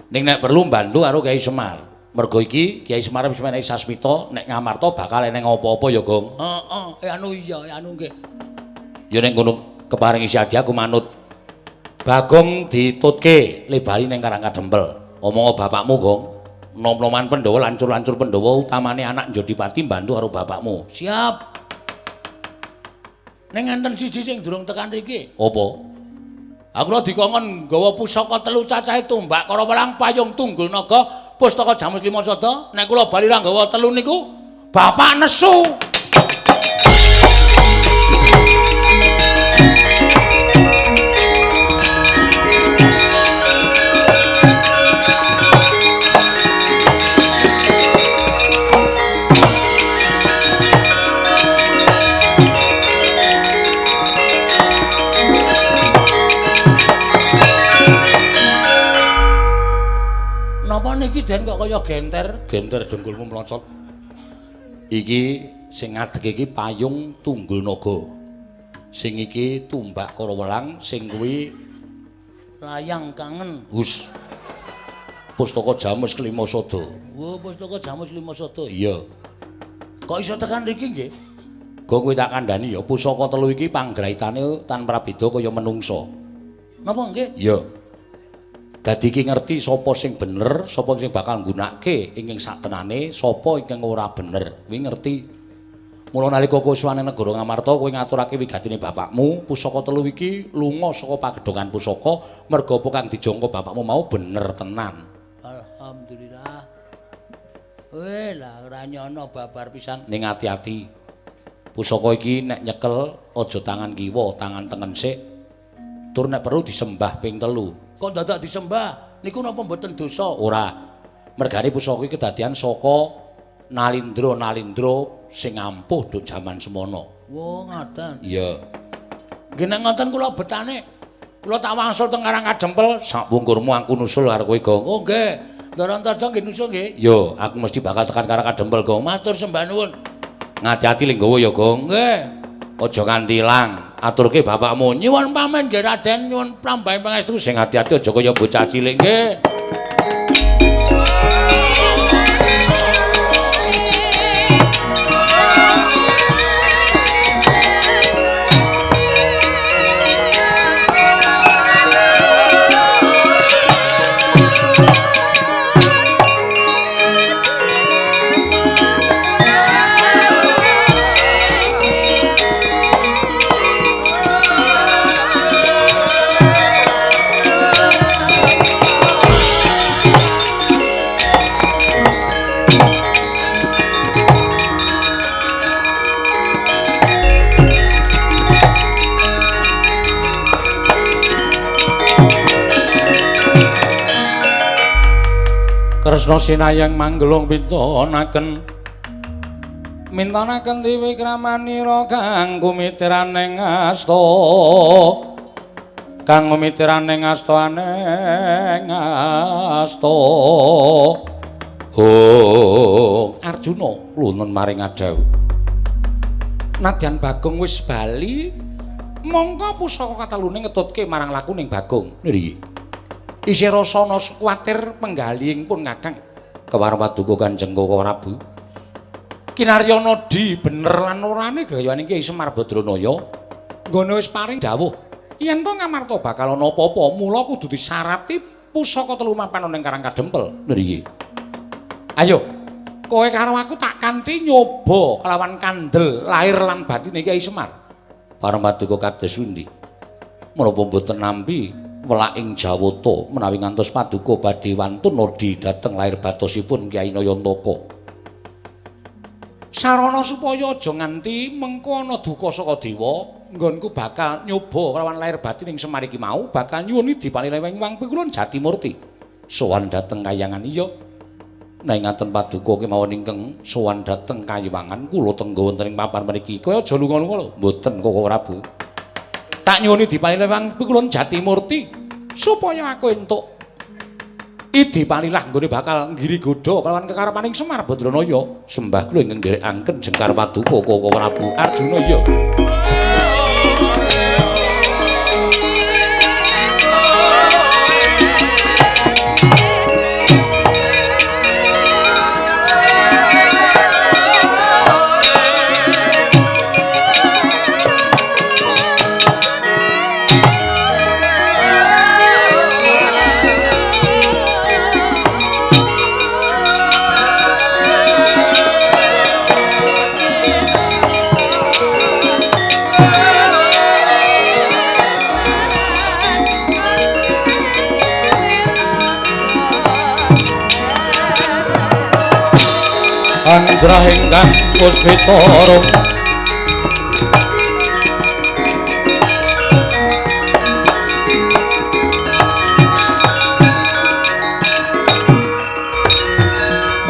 Ning nek perlu mbantu karo Kiai Semar. Mergo iki Kiai Semar wis menehi sasmita nek Ngamarta bakal eneng apa-apa ya, Gong. Heeh, anu iya, anu nggih. Ya ning kono keparingi siadi aku manut. Bagong ditutke le bali ning Karang Kadempel. Omong bapakmu, Gong. Nom-noman Pandhawa, lancur-lancur Pandhawa, utamane anak Jodipati mbantu karo bapakmu. Siap. Ning enten siji sing durung tekan riki. Apa? Aku lho dikongkon nggawa pusaka telu cacahe tombak Karawelang payung tunggul naga pustaka Jamus Lima Sada. Nek kula bali ra nggawa telu niku bapak nesu. Napa niki den kok kaya genter? Genter dengkulmu mlocot. Iki sing ngadeg iki payung tunggul naga. Sing iki tumbak Karawelang, sing kuwi layang kangen. Hus. Pustaka Jamus Kelima Sada. Wo, pustaka Jamus Lima Sada. Iya. Kok iso tekan mriki nggih? Go kowe tak kandhani ya, pusaka telu iki panggraitane tanpa beda kaya menungsa. Napa nggih? Iya. Dadi iki ngerti sapa sing bener, sapa sing bakal nggunakake ingkang satenane, sapa ingkang ora bener. Kuwi ngerti. Mula nalika kowe sowan negara Ngamarta, kowe ngaturake wigatine bapakmu, pusaka telu iki lunga saka pagedhongan pusaka, merga apa kang dijangka bapakmu mau bener tenan. Alhamdulillah. Weh lah ora nyono babar pisan. Ning ati-ati. Pusaka iki nek nyekel aja tangan kiwa, tangan tengen sik. Tur nek perlu disembah ping 3. Kok dadak disembah? Niku napa mboten dosa? Ora. Mergane pusaka iki kedadian saka nalindra-nalindra sing ampuh nduk jaman semono. Wo, ngoten. Iya. Nggih nek ngoten kula betane. Kula tak wangsul teng Karang Kadempel. Sak wungkurmu aku nusul karo kowe, Gong. Oh nggih. Ndara Antarja nggih nusul nggih. Yo, aku mesti bakal tekan Karang Kadempel, Gong. Matur sembah nuwun. Ngati-ati ling nggawa ya, Gong. Nggih. Aja nganti ilang. Aturke bapakmu. Nyuwun pamit nggih Raden, nyuwun prambahe pangestu. Sing ati-ati aja kaya bocah cilik. Nggih. Kresna sinayang manggelung pintonaken mintonaken diwikramanira kang kumitiraning asta kang kumitiraning asta aneng asta. Oh Arjuna lunun maring adhawuh nadyan Bagong wis bali mongko pusaka katelune ngetutke marang lakuning Bagong. Nggih. Isih rasa ana kuwatir penggalihing pun Kakang. Kewareng paduka Kanjeng Koko Prabu. Kinaryana di bener lan orane gayaane Kyai Semar Badranaya nggone wis paring dawuh yen to ngamarta bakal ana apa-apa mula kudu disarati pusaka telu mapan ning Karang Kadempel. Nggih. Ayo kowe karo aku tak kanthi nyoba kelawan kandel lahir lan batine Kyai Semar. Pareng paduka kados pundi? Menapa mboten nampi welaking Jawata menawi ngantos paduka badhe wantun nodi dhateng lair batosipun Kyai Nayantaka. Sarana supaya aja nganti mengko ana duka saka dewa, nggonku bakal nyoba kelawan lair batin ing Semar iki mau bakal nyuwuni dipalileweng wang pikulun Jatimurti. Sowan dhateng kayangan iya. Nek ngaten paduka kemawon ingkang sowan dhateng kayiwangan kula tengga wonten ing papan mriki. Kowe aja lunga-lunga lho. Mboten Koko Prabu. Tak nyuwuni dipalilewang pikulun Jatimurti supaya aku entuk idi palilah nggone bakal nggiri godha kelawan kekarepaning Semar Badranaya. Sembah kula ingkang nderekaken jengkar paduka Koko Prabu Arjuna iya. Anjrah ingkang puspita rum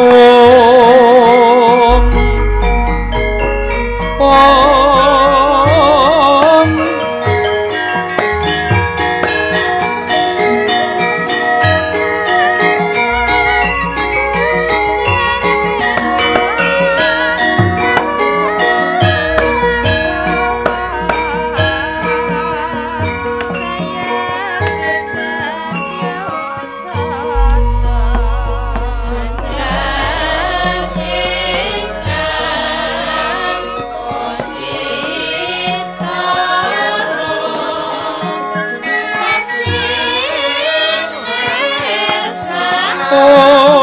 Om Om Om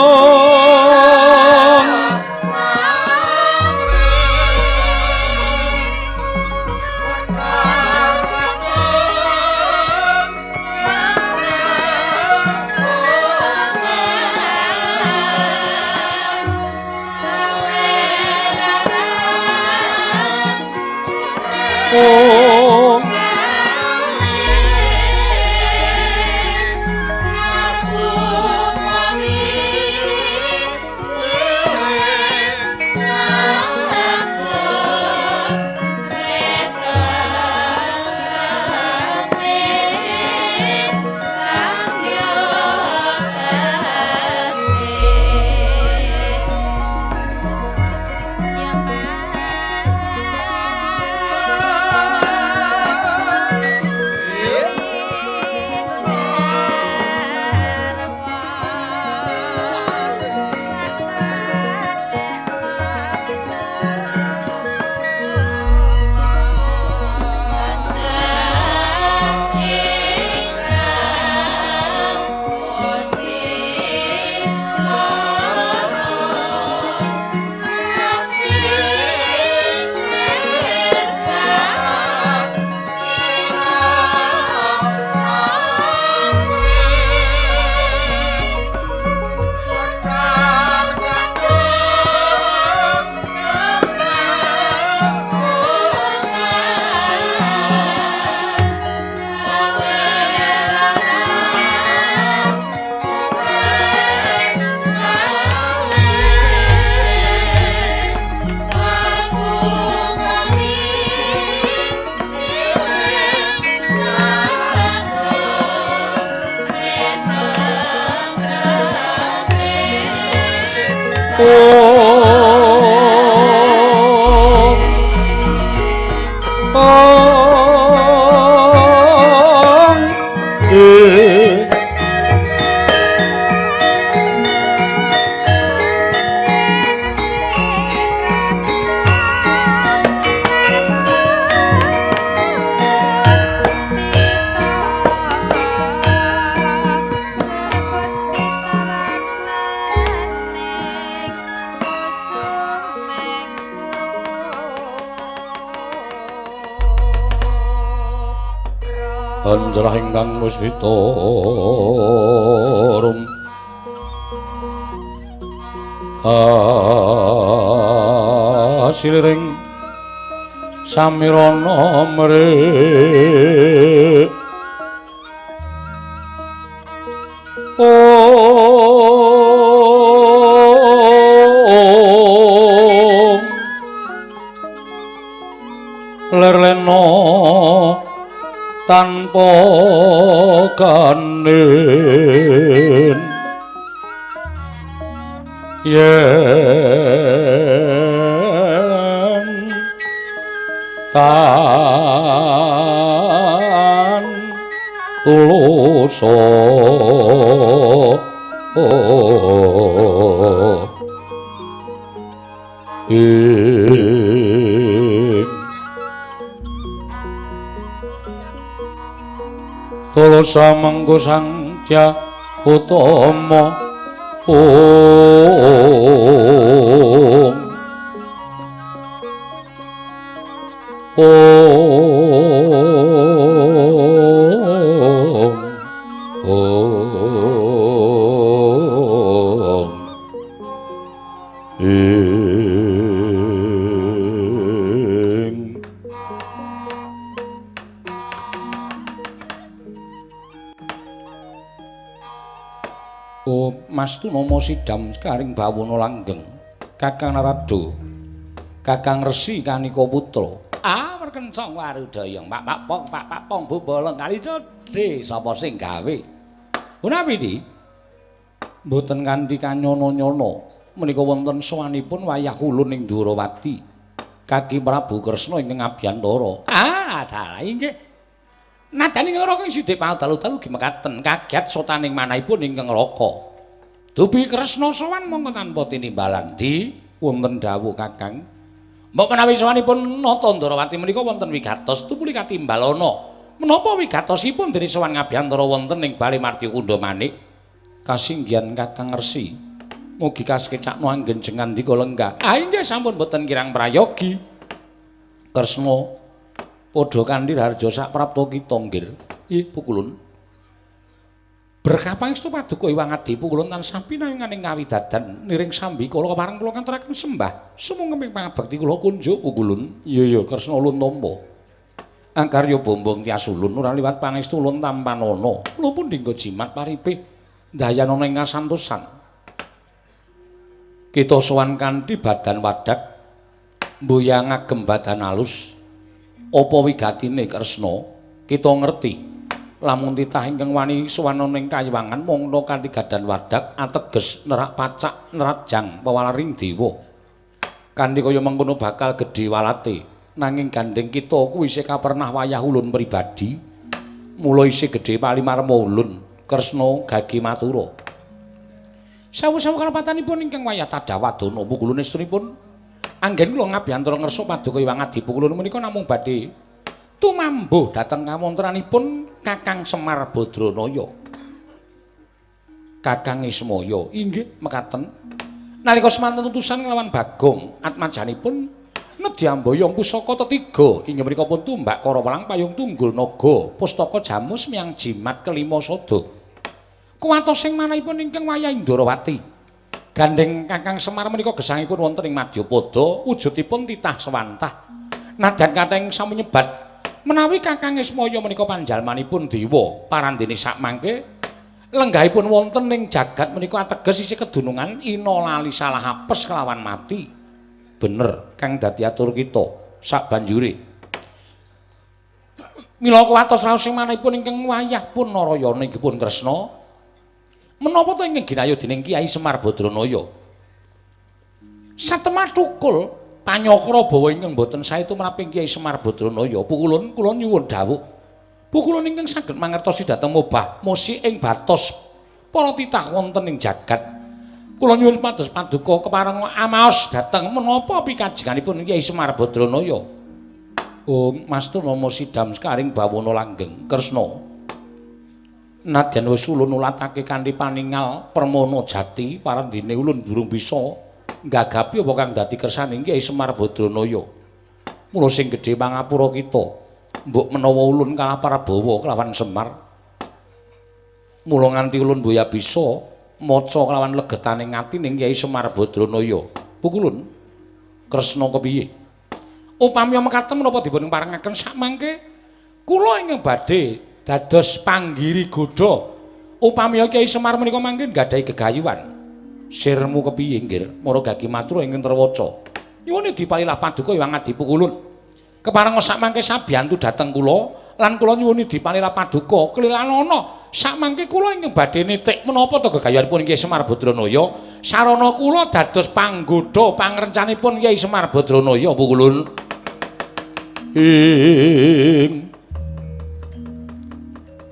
Ya, Pak. Anjrah ingkang muswita rum asiliring samirana mrik om lerlena tanpa kanin yen tan tulusa ing tulusa mengko Sang Dyah Utama om om om ing. Oh, Mas Tunama sidam karing bawana langgeng Kakang Narada Kakang Resi Kanika Putra. Ah, merkencong warudaya pak pak pong pak pak pong bubolong kali codhe sapa sing gawe punawi di mboten kanthi kanyono-nyono menika wonten sowanipun wayah ulun ing Dwarawati Kaki Prabu Kresna ingkang abiyantara. Ah, dalah inggih. Nadyan ing neraka sithik padalu-dalu ugi mekaten kaget sotaning manahipun ingkang neraka. Dupi Kresna sowan mongko tanpa tinimbalan di wonten dawuh Kakang. Mbok menawi sowanipun Nata Ndrawati menika wonten wigatos tumuli katimbalana. Menapa wigatosipun dene sowan ngabiyantara wonten ing Bale Martya Kundha Manik? Kasinggihan Kakang Resi. Mugi kasekecakno anggen jengandika lenggah. Ah inggih sampun boten kirang prayogi. Kresna padha kanthi raharja sak prapta kita nggir. Ih pukulun. Berkah pangestu paduka Hyang Adi pukulun tansah pinanganing kawidadan niring sambi kula kepareng kula ngaturaken sembah sumangga pangabekti kula kunjuk pukulun. Iya iya Kresna ulun tampa. Angkarya bombong tias ulun ora liwat pangestu ulun tampanana. Kula pun dinggo jimat paripe ndayanana ing kasantosan. Kita sowan kanthi badan wadak mboyang agem badan alus. Apa wigatine Kresna? Kita ngerti lamun titah ingkang wani sowan ing kayiwangan mongko kanthi gadan wadak ateges nerak pacak nerajang pewalaring dewa. Kanthi kaya mengkono bakal gedhe walate. Nanging gandeng kita kuwi isih kapernah wayah ulun pribadi. Mula isih gedhe palimarma ulun Kresna gage matura. Sewu-sewu kalepatanipun ingkang wayah tadawadana pukulun estunipun anggen kula ngabiyantara ngersa paduka Hyang Adi pukulun menika namung badhe tumambuh dhateng kawontenanipun Kakang Semar Badranaya. Kakang Ismaya inggih mekaten. Nalika semanten utusan nglawan Bagong atmajanipun nedhi ambayang pusaka tetiga inggih menika pun tumbak Karawelang payung tunggul naga pustaka jamus miyang jimat kelima sada. Kuwatos sing manahipun ingkang wayah Indrawati. Gandeng Kakang Semar menika gesangipun wonten ing Madyapada, wujudipun titah sewantah. Nadyan kathah sampun nyebat menawi Kakang Ismaya menika panjalmanipun dewa, parandene sakmangke lenggahipun wonten ing jagat menika ateges isih kedunungan ina lali salah apes kelawan mati. Bener kang dadi atur kita sabanjure. Mila kuwatos raos sing manahipun ingkang wayah pun Narayana inggih pun Kresna. Menapa to ingkang ginayo dening Kyai Semar Badranaya? Satemah thukul panyakra bawa ingkang boten sae tumraping Kyai Semar Badranaya. Pukulun kula nyuwun dawuh. Pukulun ingkang saged mangertosi dhateng mobah mosi ing batos para titah wonten ing jagat. Kula nyuwun pados paduka kepareng amaos dhateng menapa pikajenganipun Kyai Semar Badranaya. Om Mas Tunama sidam sekaring bawana langgeng Kresna. Nadyan wis ulun ulatake kanthi paningal permana jati parandene ulun durung bisa nggagapi apa kang dadi kersane Kyai Semar Badranaya. Mula sing gedhe pangapura kita Mbok menawa ulun kalah Prabawa kelawan Semar. Mula nganti ulun boya bisa maca kelawan legetaning atining Kyai Semar Badranaya. Pukulun Kresna kepiye? Upami mekaten menapa dipun parengaken sakmangke kula ingkang badhe dados panggiri godha. Upami Kyai Semar menika mangke nggadahi gegayuhan. Sirmu kepiye nggir? Mara gagi matur ingkang terwaca. Nyuwun dipalilah paduka Hyang Adi Pukulun. Keparenga sakmangke sabiyantu dhateng kula lan kula nyuwun dipalilah paduka klilanana sakmangke kula ingkang badhe nitik menapa to gegayuhanipun Kyai Semar Badranaya sarana kula dados panggodha pangrencanipun Kyai Semar Badranaya Pukulun. Ing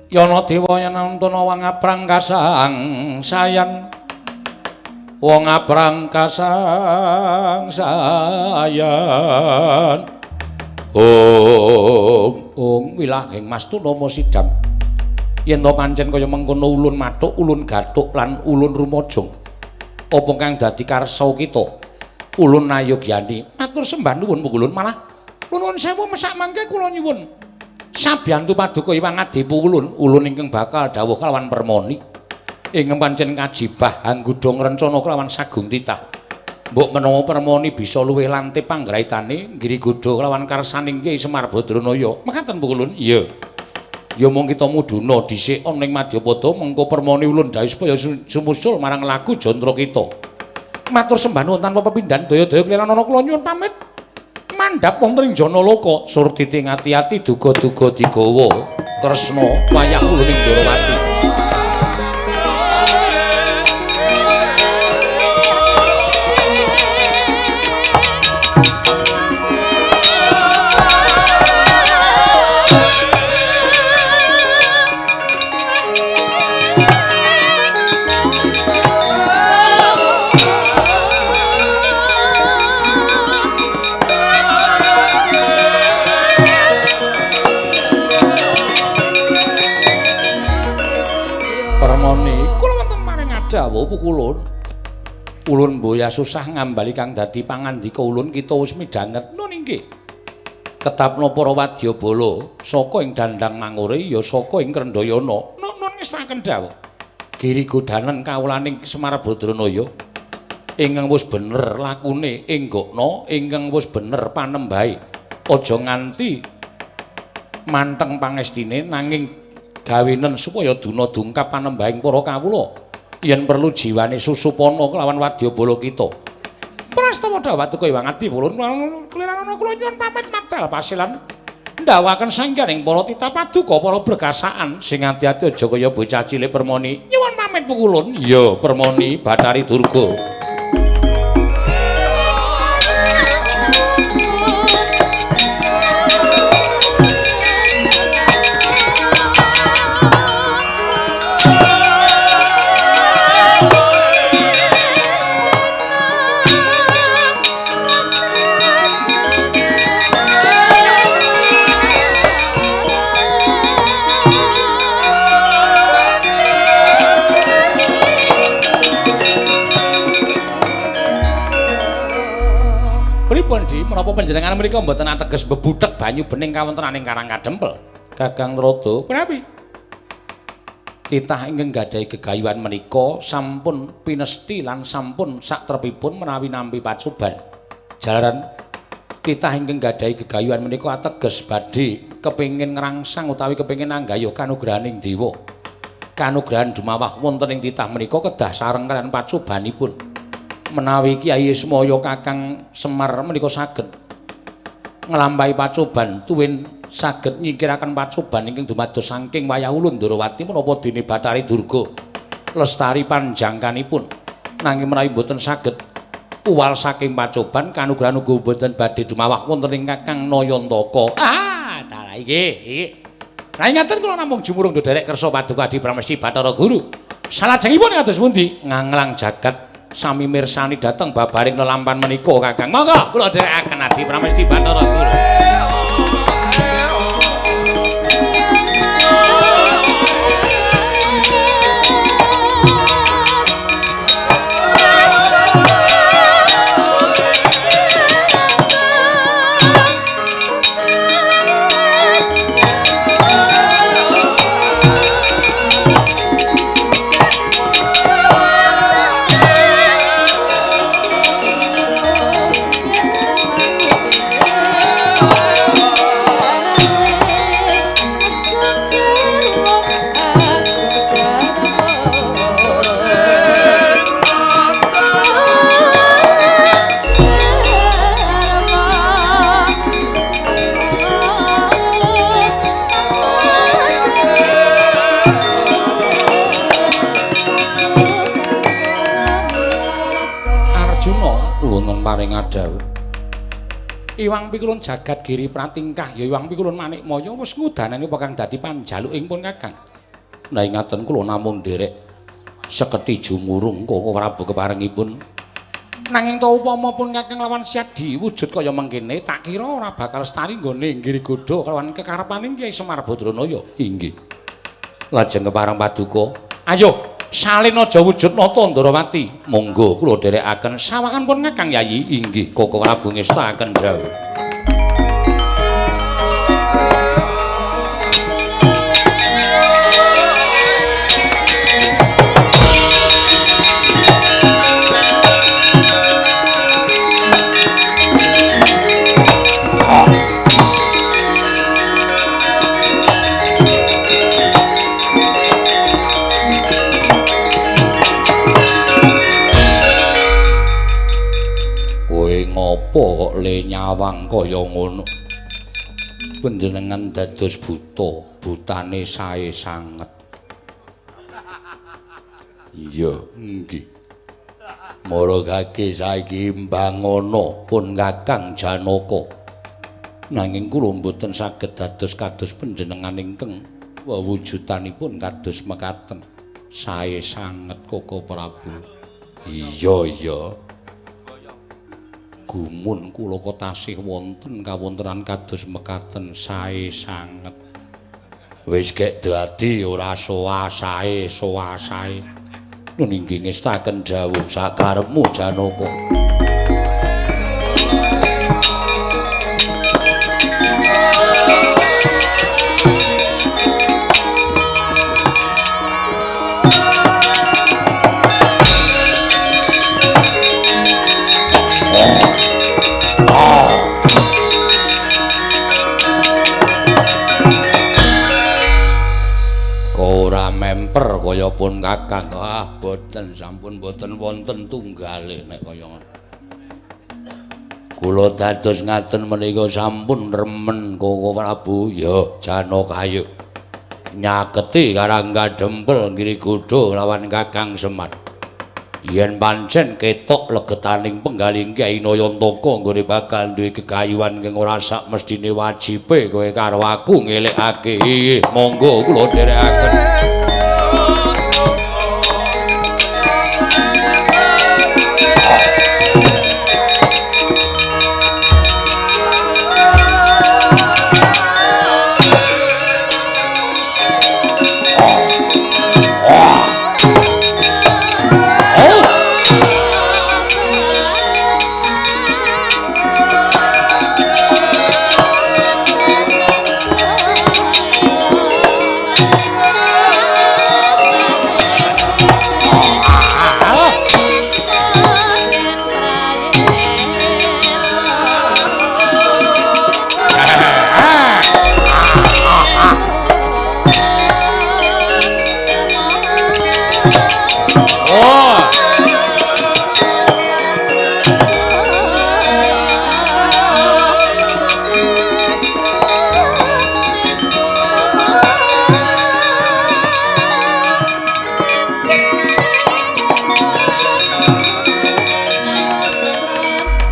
Yana dewa yanantana wang aprang kasang sayan wong aprang kasang sayan ong ong wilahing mastuna sidam yen to pancen kaya mengkono ulun mathuk ulun gathuk lan ulun rumajung apa kang dadi karsa kita ulun nayogyani matur sembah nuwun Pukulun malah nuwun sewu mesak mangke kula nyuwun sabiyantu paduka Hyang Adi Pukulun ulun ingkang bakal dawuh kelawan permoni ingkang pancen kajibah anggudha ngrencana kelawan sagung titah. Mbok menawa permoni bisa luwih lantip panggraitane nggiri godha kelawan karsaning Kyai Semar Badranaya. Mekaten Pukulun? Iya. Ya mung kita mudhuna dhisik ana ing Madyapada mengko permoni ulun dawuh supaya sumusul marang laku jantra kita. Matur sembah nuwun tanpa pepindhan daya-daya klilanana kula nyuwun pamit. Mandhap wonten ing Janaloka surtiti ngati-ati duga-duga digawa Kresna wayah ulun ing Ndorowati. Dawuh Pukulun ulun boya susah ngambali kang dadi pangandika ulun kita wis midhanget nun inggih ketapna para wadyabala saka ing dandang mangure ya saka ing Krendhayana nun ngestaken dawuh giri godhanen kawulaning Semar Badranaya ingkang wis bener lakune enggokna ingkang wis bener panembahe aja nganti manteng pangestine nanging gawenen supaya duna dungkap panembahing para kawula yen perlu jiwane susupana kelawan wadyabala kita. Prastawa dawatuka Hyang Adi Pukulun klilanana kula nyuwun pamit madal pasilan ndhawaken sangganing para titah paduka para berkasaan sing ati-ati aja kaya bocah cilik Permoni. Nyuwun pamit Pukulun. Iya, Permoni Bathari Durga. Menapa panjenengan mriku mboten ateges bebuthek banyu bening kawontenan ing Karang Kadempel? Kakang Rada, prawi? Titah ingkang gadhahi gegayuhan menika sampun pinesti lan sampun satrepipun menawi nampi pacoban. Jalaran titah ingkang gadhahi gegayuhan menika ateges badhe kepengin ngrangsang utawi kepengin anggayuh kanugrahaning dewa. Kanugrahan dumawah wonten ing titah menika kedah sareng kaliyan pacobanipun. Menawi Kyai Ismaya Kakang Semar menika saged nglampahi pacoban tuwin saged nyingkiraken pacoban ingkang dumados saking wayah ulun Ndorowati menapa dene Bathari Durga lestari panjangkanipun. Nanging menawi mboten saged uwal saking pacoban kanugrahan uga mboten badhe dumawah wonten ing Kakang Nayantaka. Ah, dalah iki iki. Lah ngaten kula namung jumurung nderek kersa paduka Adi Pramesti Bathara Guru. Salajengipun kados pundi? Nganglang jagat sami mirsani dhateng babaring lelampan menika Kakang. Monggo kula dherekaken Adi Pramesti Bathara Guru. dawuh. Iwang Pikulun jagat giri pratingkah ya Iwang Pikulun Manikmaya wis ngudanani apa kang dadi panjaluk ing pun Kakang. Nah ingaten kula namung nderek seketi jumurung Koko Prabu keparengipun. Nanging ta upama pun Kakang lawan Syadi wujud kaya mengkene tak kira ora bakal lestari nggone Girigodha kelawan kekarepaning Kyai Semar Badranaya. Inggih. Lajeng kepareng paduka, ayo salin aja wujud nata Ndrawati. Monggo kula dherekaken sawangan pun Kakang Yayi. Inggih, Koko Prabu ngestakaken dawuh. Kok le nyawang kaya ngono? Panjenengan dados buta, butane sae sanget. Iya, nggih. Maragake saiki mbangono pun Kakang Janaka. Nanging kula mboten saged dados kados panjenengan ingkang wewujudanipun kados mekaten. Sae sanget Koko Prabu. Iya, iya. Gumun kula kok tasih wonten kawontenan kados mekaten sae sanget. Wis gek dadi ora sowa sae, sowa sae. Nun inggih ngestaken dawuh sakarepmu Janaka. Memper kaya pun Kakang. Ah, boten, sampun boten wonten tunggale nek kaya ngono. Kula dados ngaten menika sampun remen Koko Prabu. Ya, Janaka ayo nyaketi Karang Kadempel Girigodha lawan Kakang Semar. Yen pancen ketok legetaning penggaling Kyai Nayantaka nggone bakal duwe gegayuhan kang ora sak mesthine wajibe kowe karo aku ngelekake. Monggo kula dherekaken.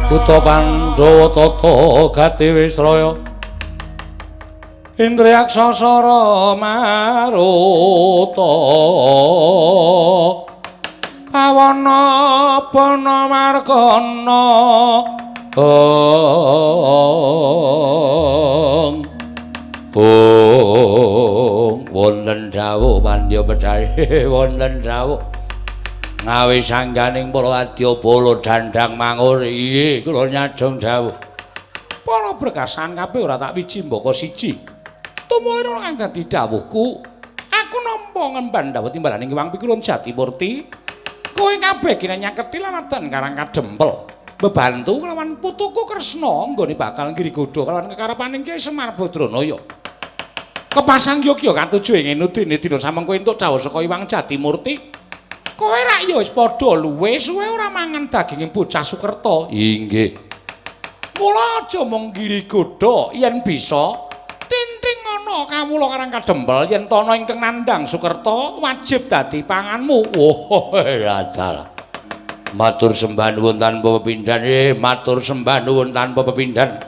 Buta Pandhawa tata gati wisraya Indriyaksa sara maruta pawana bana margana ong ong wonten dawuh Pandya Bedhaya wonten dawuh ngawi sangganing para adyabala dandang mangur. Inggih kula nyadong dawuh. Para berkasan kabeh ora tak wiji mbaka siji. Tumurun kang dadi dawuhku, aku nampa ngemban dawuh timbalaning Hyang Pikulun Jatimurti. Kowe kabeh kene nyaketi laladan Karang Kadempel. Bebantu kelawan putuku Kresna nggone bakal Girigodha kelawan kekarepaning Kyai Semar Badranaya. Kepasang yogya katuju ing enudene dina samengko entuk dawuh saka Hyang Jatimurti. Kowe rak ya wis padha luwe suwe ora mangan daginge bocah Sukerta. Inggih. Mula aja mung Girigodha yen bisa tinting ana kawula Karang Kadempel yen tana ingkang nandhang Sukerta wajib dadi panganmu. Oh, dalah. Matur sembah nuwun tanpa pepindhan. Matur sembah nuwun tanpa pepindhan.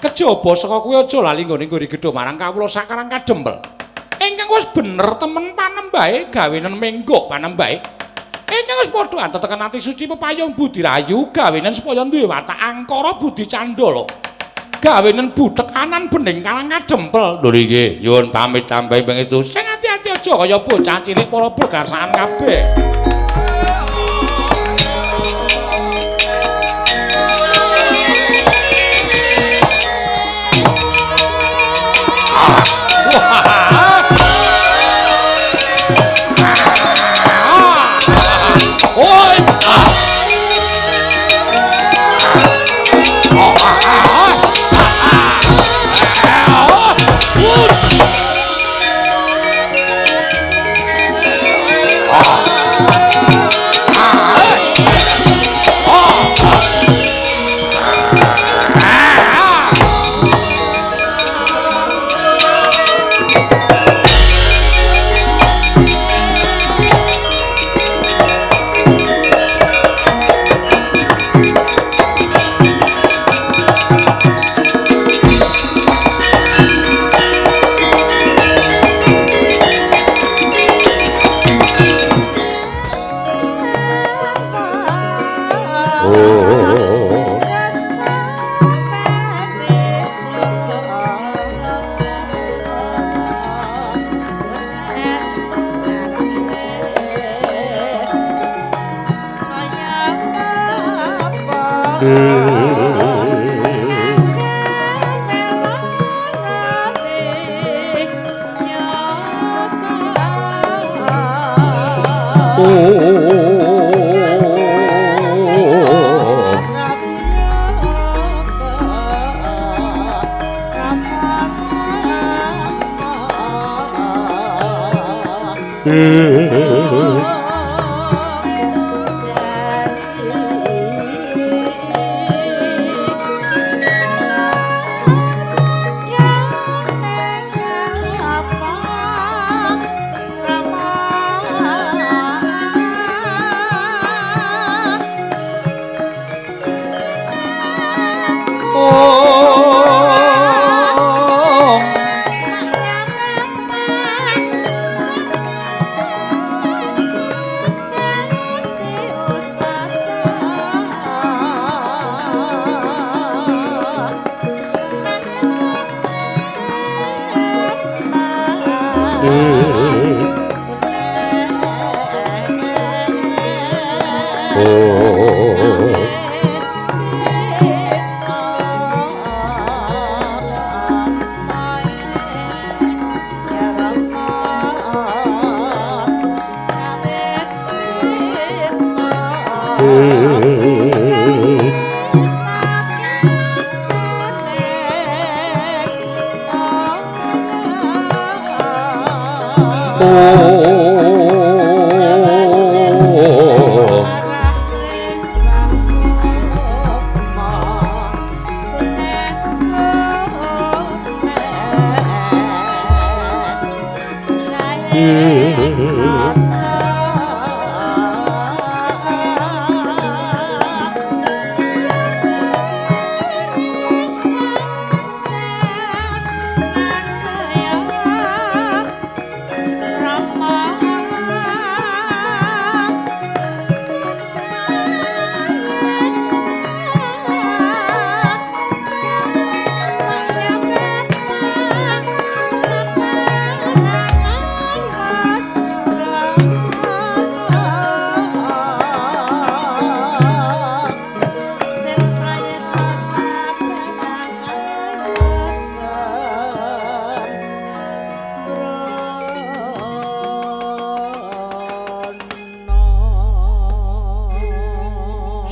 Kejaba saka kuwi aja lali nggone nggori gedho marang kawula sakarang kadempel. Ingkang wis bener temen panembahe gawenen menggok panembahe. Ingkang wis padha antetekan ati suci pepayung budi rayu gawenen supaya duwe watak angkara budi candala. Gawenen buthek anan bening karang kadempel. Lho nggih, nyuwun pamit tambahi pangestu. Sing ati-ati aja kaya bocah cilik para bergarsaan kabeh.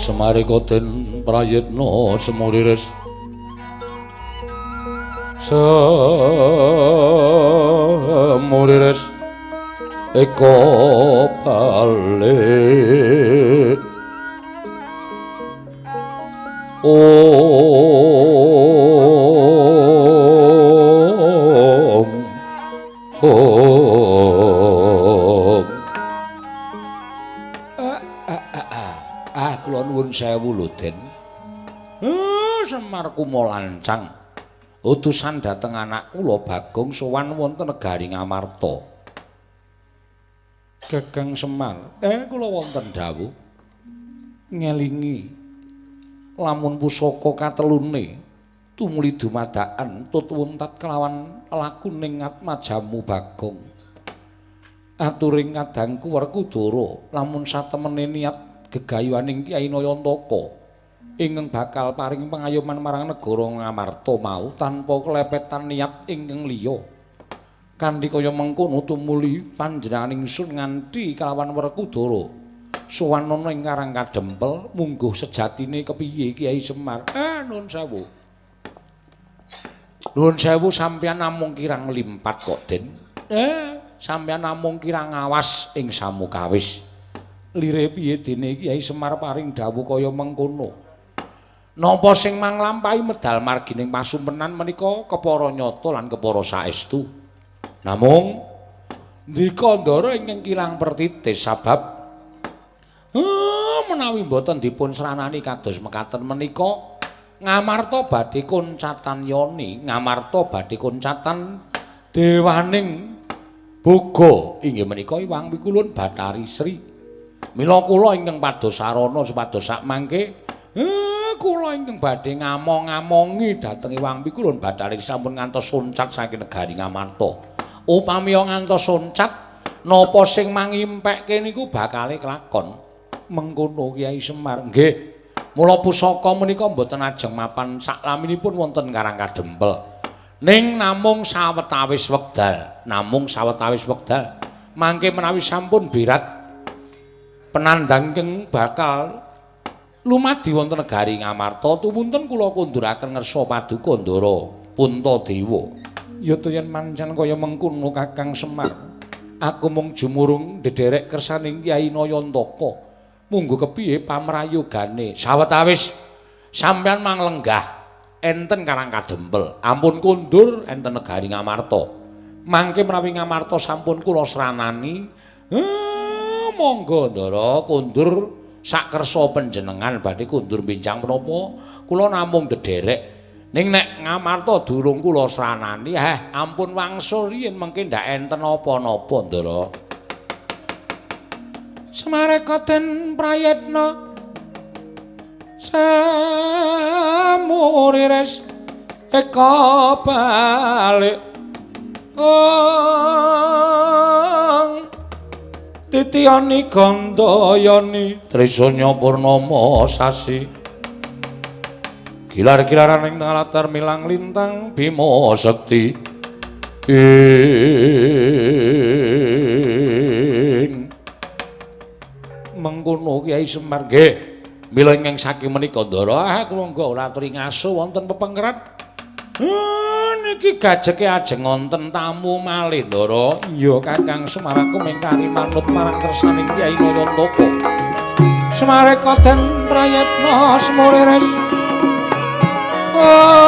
Semarika den prayitna semuriris semuriris eka balik om om. ngrancang utusan dhateng anak kula Bagong sowan wonten negari Ngamarta. Kakang Semar, kula wonten dawuh ngelingi lamun pusaka katelune tumuli dumadakan tut wuntat kelawan lakuning atmajamu Bagong. Aturing kadangku Werkudara lamun satemene niat gegayuhaning Kyai Nayantaka ingkang bakal paring pengayoman marang negara Ngamarta mau tanpa kelepetan niat ingkang liya. Kanthi kaya mengkono tumuli panjenengan ingsun nganti kelawan Werkudara sowan ana ing Karang Kadempel mungguh sejatine kepiye Kyai Semar? Nuwun sewu. Nuwun sewu sampeyan namung kirang limpat kok, Den. Sampeyan namung kirang awas ing samukawis. Lire piye dene Kyai Semar paring dawuh kaya mengkono? Napa sing manglampahi medal margining pasumpenan menika kepara nyata lan kepara saestu. Namung ndika ndara ingkang kirang pertitis sabab menawi mboten dipun sranani kados mekaten menika Ngamarta badhe koncatan yoni, Ngamarta badhe koncatan dewaning boga inggih menika Iwang Pikulun Bathari Sri. Mila kula ingkang pados sarana supados sakmangke kula ingkang badhe ngamong-amongi dhateng Iwang Pikulun Bathari sampun ngantos soncat saking negari Ngamarta. Upami ngantos soncat napa sing mangimpekke niku bakale kelakon. Mengkono Kyai Semar. Nggih. Mula pusaka menika mboten ajeng mapan saklaminipun wonten Karang Kadempel. Ning namung sawetawis wekdal, namung sawetawis wekdal. Mangke menawi sampun birat penandang ingkang bakal lumadi wonten negari Ngamarta tumunten kula kunduraken ngersa paduka Ndara Puntadewa. Ya to yen mancen kaya mengkono Kakang Semar, aku mung jumurung ndederek kersaning Kyai Nayantaka. Munggo kepiye pamrayogane? Sawetawis sampeyan manglenggah enten Karang Kadempel, ampun kundur enten negari Ngamarta. Mangke menawi Ngamarta sampun kula sranani, monggo Ndara kundur sakersa panjenengan badhe kundur bincang menapa kula namung ndederek. Ning nek Ngamarta durung kula sranani, ampun wangsul riyin mengke ndak enten napa-napa Ndara. Semareka den prayitna samurires eka balik ong titiyani gandayani trisanya purnama sasi gilar-gilaran ing latar milang lintang bima sekti ing mengkono Kyai Semar. Nggih. Mila ingkang saking menika Ndara, kula ngga ora aturi ngaso wonten pepengkeran. Niki gajeke ajeng wonten tamu malih Ndara. Iya Kakang Semar, aku mengkari manut marang kersaning Kyai Nayantaka. Semareka den prayitna semurires. Oh.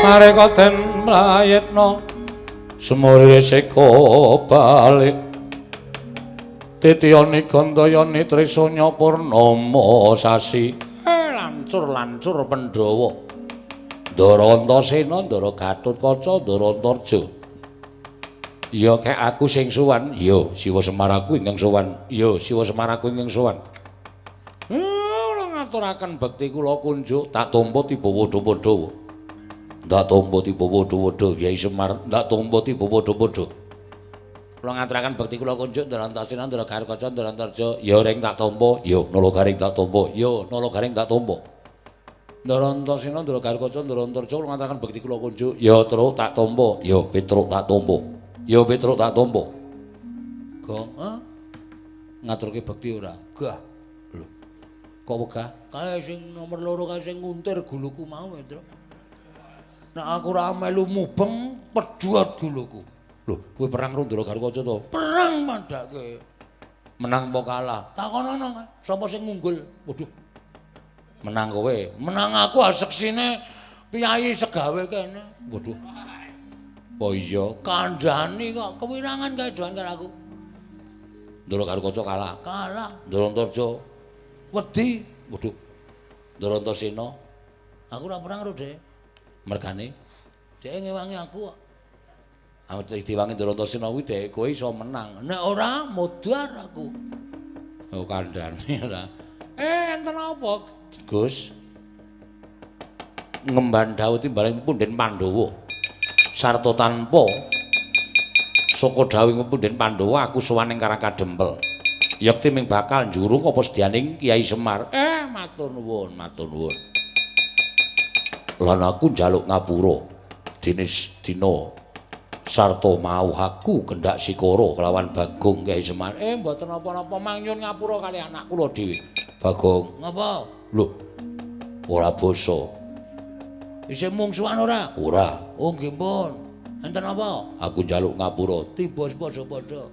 Mareka den prayitna sumurire seka balik titiyani gandayani trisanya purnama sasi. Lancur-lancur Pandhawa. Ndara Antasena, Ndara Gatotkaca, Ndara Antarja. Ya kek aku sing sowan. Ya Siwa Semar aku ingkang sowan. Ya Siwa Semar aku ingkang sowan. Kula ngaturaken bekti kula kunjuk tak tampa tiba padha-padha. Ndak tampa tiba padha-padha Kyai Semar, ndak tampa tiba padha-padha. Kula ngaturaken bekti kula kunjuk Ndara Antasena, Ndara Gatotkaca, Ndara Antarja. Ya ring tak tampa. Ya Nala Garing tak tampa. Ya Nala Garing tak tampa. Ndara Antasena, Ndara Gatotkaca, Ndara Antarja kula ngaturaken bekti kula kunjuk. Ya Truk tak tampa. Ya Petruk tak tampa. Ya Petruk tak tampa. Gong, ha? Ngaturke bekti ora? Gah. Lho. Kok wegah? Kae sing nomor loro kae sing nguntir guluku mau, Truk. Nek aku ora melu mubeng, pedhot guluku. Lho, kowe perang karo Ndara Gatotkaca to? Perang padake. Menang apa kalah? Takonono, sapa sing ngunggul? Waduh. Menang kowe. Menang aku seksine piyayi segawe kene. Waduh. Apa iya? Kandhani kok kewirangan kae doan karo aku. Ndara Gatotkaca kalah. Kalah. Ndara Antarja wedi. Waduh. Ndara Antasena aku ora perang karo dhek. Mergane dhek ngewangi aku kok. Awit diwangi Ndara Antasena kuwi dhek kowe iso menang. Nek ora modar aku. Oh kandhane ora. Enten apa, Gus? Ngemban dawuh timbalan punden Pandhawa. Sarta tanpa saka dawuhing punden Pandhawa aku sowan ing Karang Kadempel. Yekti ming bakal njurung apa sedyaning Kyai Semar. Matur nuwun, matur nuwun. Lan aku njaluk ngapura dene dina sarta mau aku kendhak sikara kelawan Bagong Kyai Semar. Mboten napa-napa mangyun ngapura kali anak kula dhewe. Bagong, ngapa? Lho, ora basa. Isih mungsuhan ora? Ora. Oh nggih pun. Enten apa? Aku njaluk ngapura. Tiba padha-padha.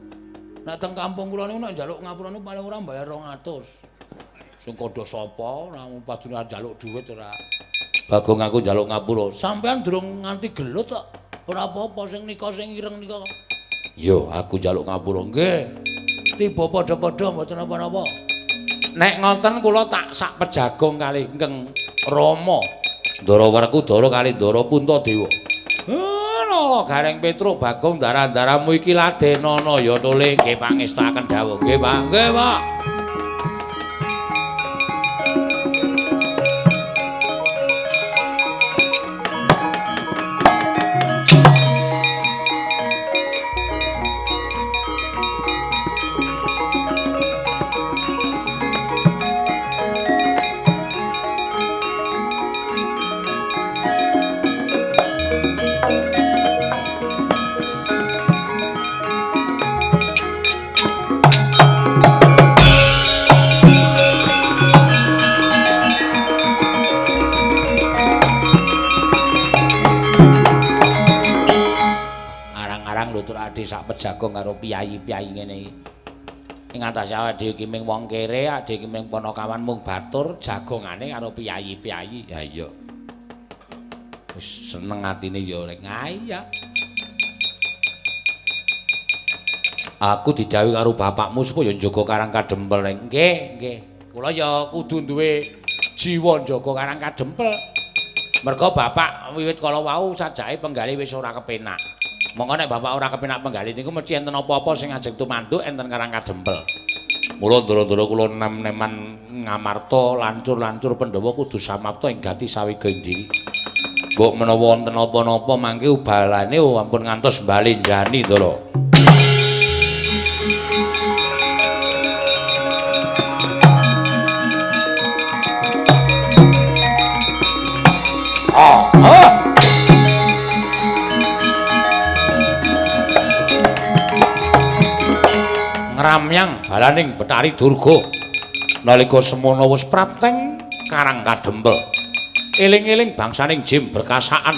Nek teng kampung kula niku nek njaluk ngapura niku paling ora mbayar 200. Sing kandha sapa? Ora padune njaluk dhuwit ora. Bagong aku njaluk ngapura. Sampeyan durung nganti gelut kok. Ora apa-apa sing nika sing ireng nika. Yo, aku njaluk ngapura. Nggih. Tiba padha-padha mboten napa-napa. Nek ngoten kula tak sak pejagong kalih ingkang Rama. Ndara Werkudara kalih Ndara Puntadewa. Nala Gareng Petruk Bagong ndara-ndaramu iki ladenana ya tole nggih pangestakaken dawuh. Nggih, Pak. Nggih, Pak. Sak pejagong karo piyayi-piyayi ngene iki. Ing atase awake dhewe iki ming wong kere, awake dhewe iki ming panakawan mung batur jagongane karo piyayi-piyayi. Ya iya. Wis seneng atine ya rek. Iya. Aku didhawuhi karo bapakmu supaya njaga Karang Kadempel. Nggih, nggih. Kula ya kudu duwe jiwa njaga Karang Kadempel. Merga bapak wiwit kala wau sajake penggalih wis ora kepenak. Mongko nek bapak ora kepenak penggalih niku mesti enten apa-apa sing ajeng tumanduk enten Karang Kadempel. Mula ndara-ndara kula nem-neman ngamarta lancur-lancur Pandhawa kudu samapta ing gati sawiga ing diri. Mbok menawa wonten napa-napa mangke ubalane ampun ngantos balenjani ndara. Ngramyang balaning Betari Durga nalika semono wis prapteng Karang Kadempel. Eling-eling bangsaning jim berkasaan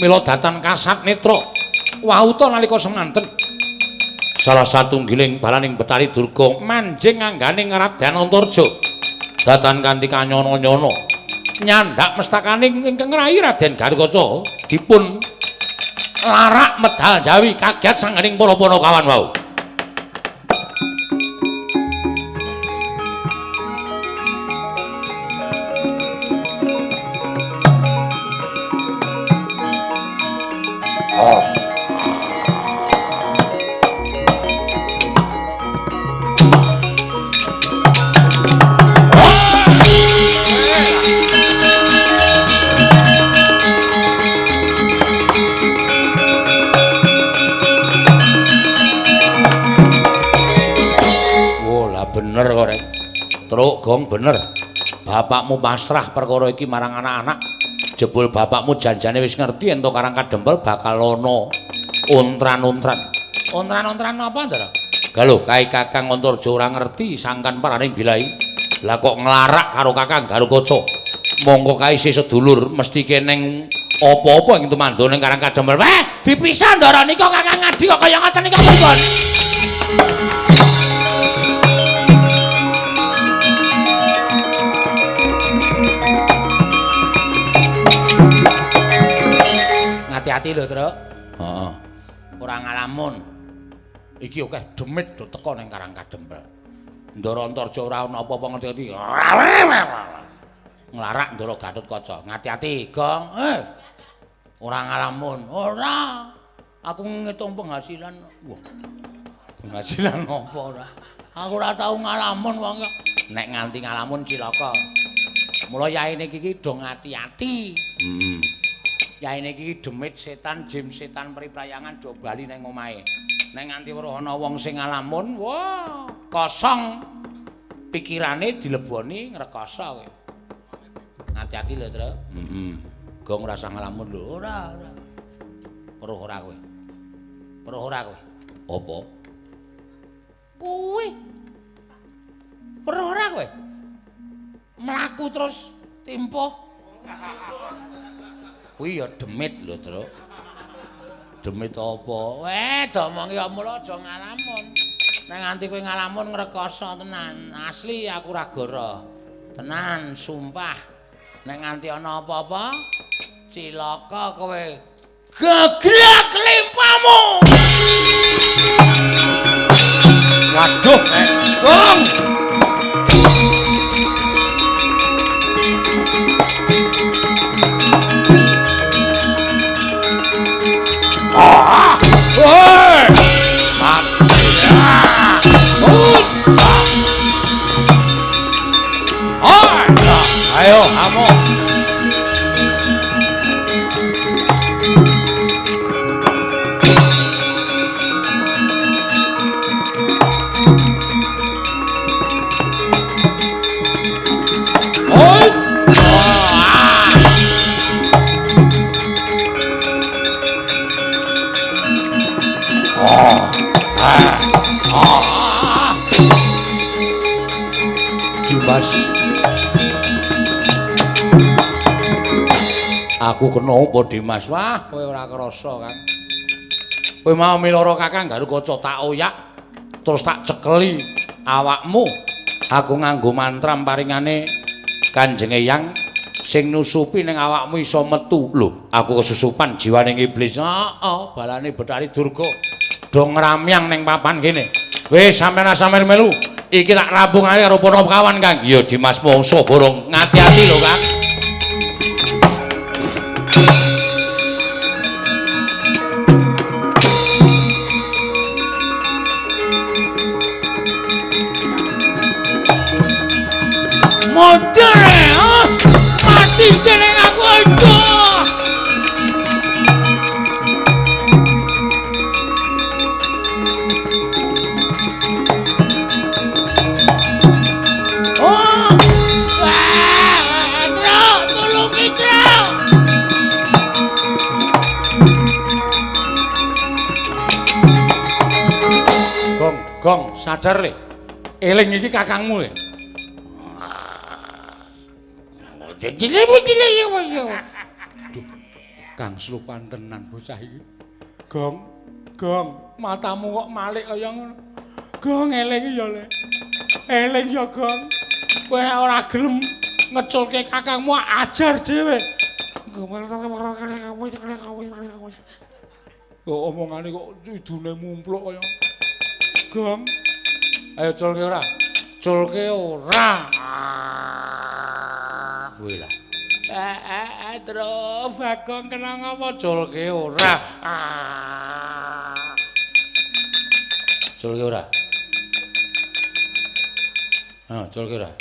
mila datan kasat netra wauta nalika semanten. Salah satunggiling balaning Betari Durga manjing angganing Raden Antarja datan kanthi kanyono-nyono nyandak mestakaning ingkang rayi Raden Gatotkaca dipun larak medal jawi kaget sanggening para panakawan wau. Gong bener. Bapakmu pasrah perkara iki marang anak-anak. Jebul bapakmu janjane wis ngerti ento Karang Kadempel bakal ana ontran-ontran. Ontran-ontran apa, Ndara? Galuh kae Kakang Antarja ora ngerti sangkan paraning bilai. Lah kok nglarak karo Kakang Garukaca. Monggo kae isih sedulur mesti keneng apa-apa ing tumandha ning Karang Kadempel. Weh, dipisah Ndara nika Kakang Ngadi kok kaya ngoten nika pripun? Hati-hati lho, Truk. Heeh. Ora ngalamun. Iki akeh demit do teka ning Karang Kadempel. Ndara Antarja ora ana apa-apa ngerti-ngerti. Nglarak Ndara Gatotkaca. Ngati-ati, Gong. Ora ngalamun. Ora. Aku ngitung penghasilan. Wah. Penghasilan apa ora? Aku ora tau ngalamun wong kok. Nek nganti ngalamun cilaka. Mula yaene iki do ngati-ati. Heeh. Yaene iki demit setan, jim setan priprayangan do bali nang omahe. Nek nganti weruh ana wong sing ngalamun, wah, kosong pikirane dileboni ngrekoso kowe. Ngati-ati lho, Truk. Heeh. Gong ora usah ngalamun lho. Ora, ora. Weruh ora kowe. Weruh ora kowe. Apa? Kowe. Weruh ora kowe? Mlaku terus timpuh. Kuwi ya demit lho, Truk. Demit apa? Weh, domongi kok mula aja ngalamun. Nek nganti kowe ngalamun ngrekoso tenan. Asli aku ora goro. Tenan, sumpah. Nek nganti ana apa-apa, cilaka kowe. Geglek limpamu. Waduh, Gong. Woi! Mati. Ayo, kamu. Dimas, aku kena apa Dimas? Wah, kowe ora krasa, Kang. Kowe mau miloro Kakang Garukaca tak oyak terus tak cekeli awakmu. Aku nganggo mantram paringane Kanjeng Eyang sing nusupi ning awakmu iso metu. Lho, aku kesusupan jiwane iblis. Heeh, balane Bathari Durga do ngramyang ning papan kene. Wis sampeyan sampeyan melu. Iki tak rampungane karo Panakawan, Kang. Iya, Dimas mongso borong. Ngati-ati lho, Kang. Modere, ha? Mati dening aku aja. Oh! Wah, Truk, tulungi, Truk. Gong, gong, sadar le. Eling iki kakangmu le. Aduh, Kang slupan tenan bocah iki. Gong, gong, matamu kok malik kaya ngono. Gong eling ya le. Eling ya, Gong. Kowe ora gelem ngeculke kakangmu ajar dhewe. Kok omongane kok idune mumpluk kaya. Gong. Ayo culke ora? Culke ora. Kuwi lah. Truk Bagong kena ngapa culke ora? Culke ora? Ha, culke ora?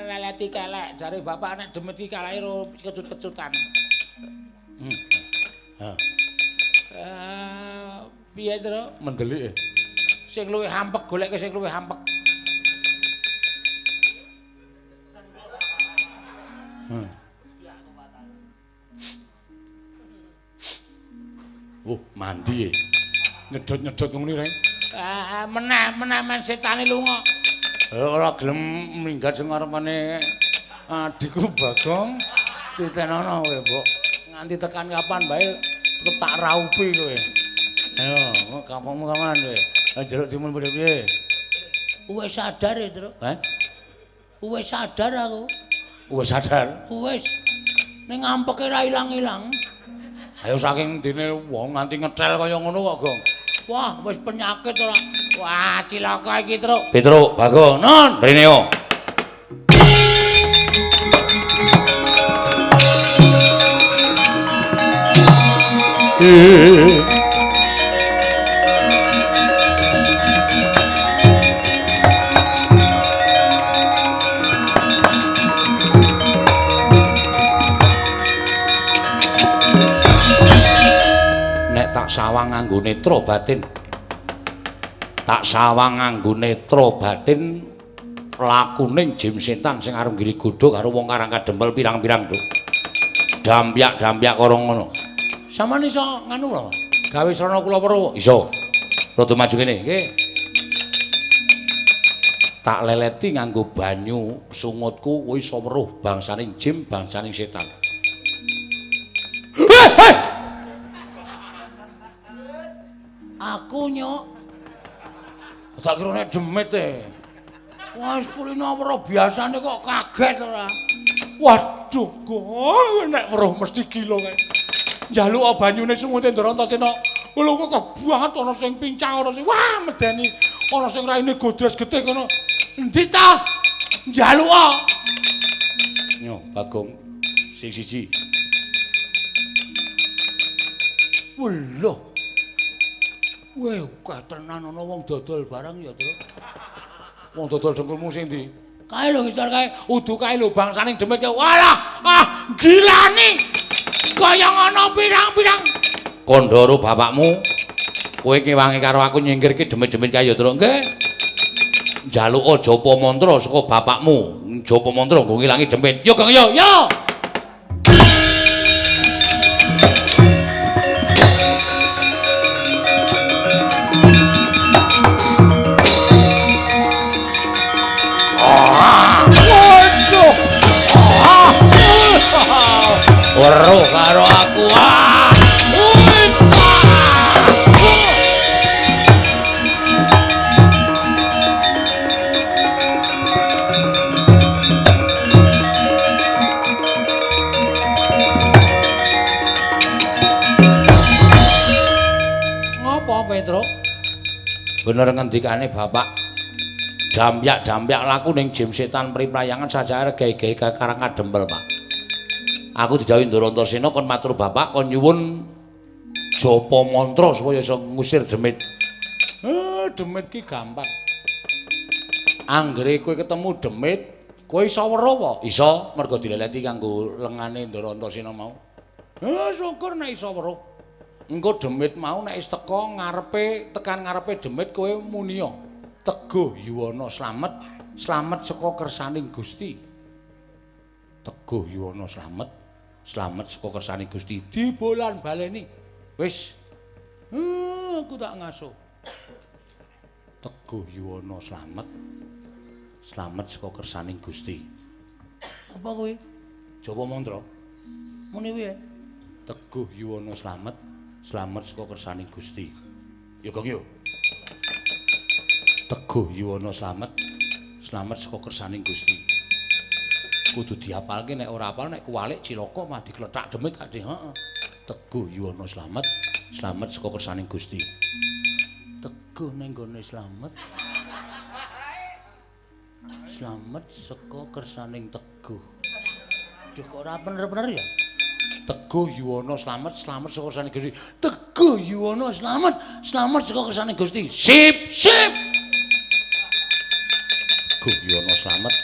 Leleti kelek jare bapak nek demit iki kalahe kecut-kecutan. Ha. Piye, Truk? Mendelike. Sing luwih hampek goleke sing luwih hampek. Oh, mandi e. Nyedot-nyedot ngene reng. Ah, meneh-meneh men setane lunga. Ora gelem minggat sing ngarepane adikku Bagong. Titenono kowe, Mbok. Nganti tekan kapan bae tetep tak raupi kowe. Ayo, kampungmu kapan kowe? Njaluk timun padha piye? Wis sadar e, Truk. Hah? Wis sadar aku. Wis sadar. Wis. Ning ampeke ra ilang-ilang. Ayo saking ndine wong nganti ngethel kaya ngono kok, Gong. Wah, wis penyakit ora. Wah, cilaka iki, Truk. Petruk, Bagong, Non, rene yo. Nek tak sawang nganggo netra batin. Tak sawang nganggo netra batin lakuning jim setan sing arep nggiri godho karo wong Karang Kadempel pirang-pirang, Nduk. Dampyak-dampyak karo ngono. Sampeyan iso nganu lho. Gawe srana kula weruh. Iso. Rada maju kene, nggih. Tak leleti nganggo banyu sungutku kuwi iso weruh bangsaning jim, bangsaning setan. Heh! Aku nyok. Tak kira nek demit e. Wah, wis kulino weruh biasane kok kaget ora. Waduh, Gong, nek weruh mesti gila kae. Njaluk banyune sungute Ndara Antasena. Lho kok banget ana sing pincang, ana sing wah medeni, ana sing raine godres getih kono. Endi ta? Njaluk. Nyo, Bagong sing siji. Weloh. Weh, akeh tenan ana wong dodol barang ya, Truk. Wong dodol dengkulmu sing ndi? Kae lho ngisor kae. Udu kae lho bangsaning demit kae. Walah, ah gilani. Kaya ngono pirang-pirang. Kandha bapakmu, kowe ngewangi karo aku nyingkirke demit-demit kae ya, Truk. Nggih. Njaluk japa mantra saka bapakmu. Japa mantra nggo ngilangi demit. Yo, Gong, yo, yo. Waduh. Weruh karo aku. Ah. Ngopo, Petruk? Bener ngendikane bapak. Dampyak-dampyak laku ning jim setan priprayangan sajake regae-gae Karang Kadempel, Pak. Aku didhawuhi Ndara Antasena kon matur bapak kon nyuwun japa mantra supaya iso ngusir demit. Demit ki gampang. Anggere kowe ketemu demit, kowe iso weruh apa? Iso, mergo dileleti kanggo lengane Ndara Antasena mau. Syukur nek iso weruh. Engko demit mau nek wis teka ngarepe, tekan ngarepe demit kowe muniya. Teguh yuwana slamet, slamet saka kersaning Gusti. Teguh yuwana slamet, slamet saka kersaning Gusti. Dibolan baleni. Wis. Aku tak ngasuh. Teguh yuwana slamet, slamet saka kersaning Gusti. Apa kuwi? Japa mantra. Muni piye? Teguh yuwana slamet, slamet saka kersaning Gusti. Ya Gong yo. Teguh yuwana slamet, slamet saka kersaning Gusti. Kudu diapalke, nek ora apal nek kuwalik cilaka mah diklethak demit ade. Heeh. Teguh yuwana slamet, slamet saka kersaning Gusti. Teguh ning gone slamet. Slamet saka kersaning Teguh. Duh kok ora bener-bener ya? Teguh yuwana slamet, slamet saka kersaning Gusti. Teguh yuwana slamet, slamet saka kersaning Gusti. Sip, sip. Teguh yuwana slamet,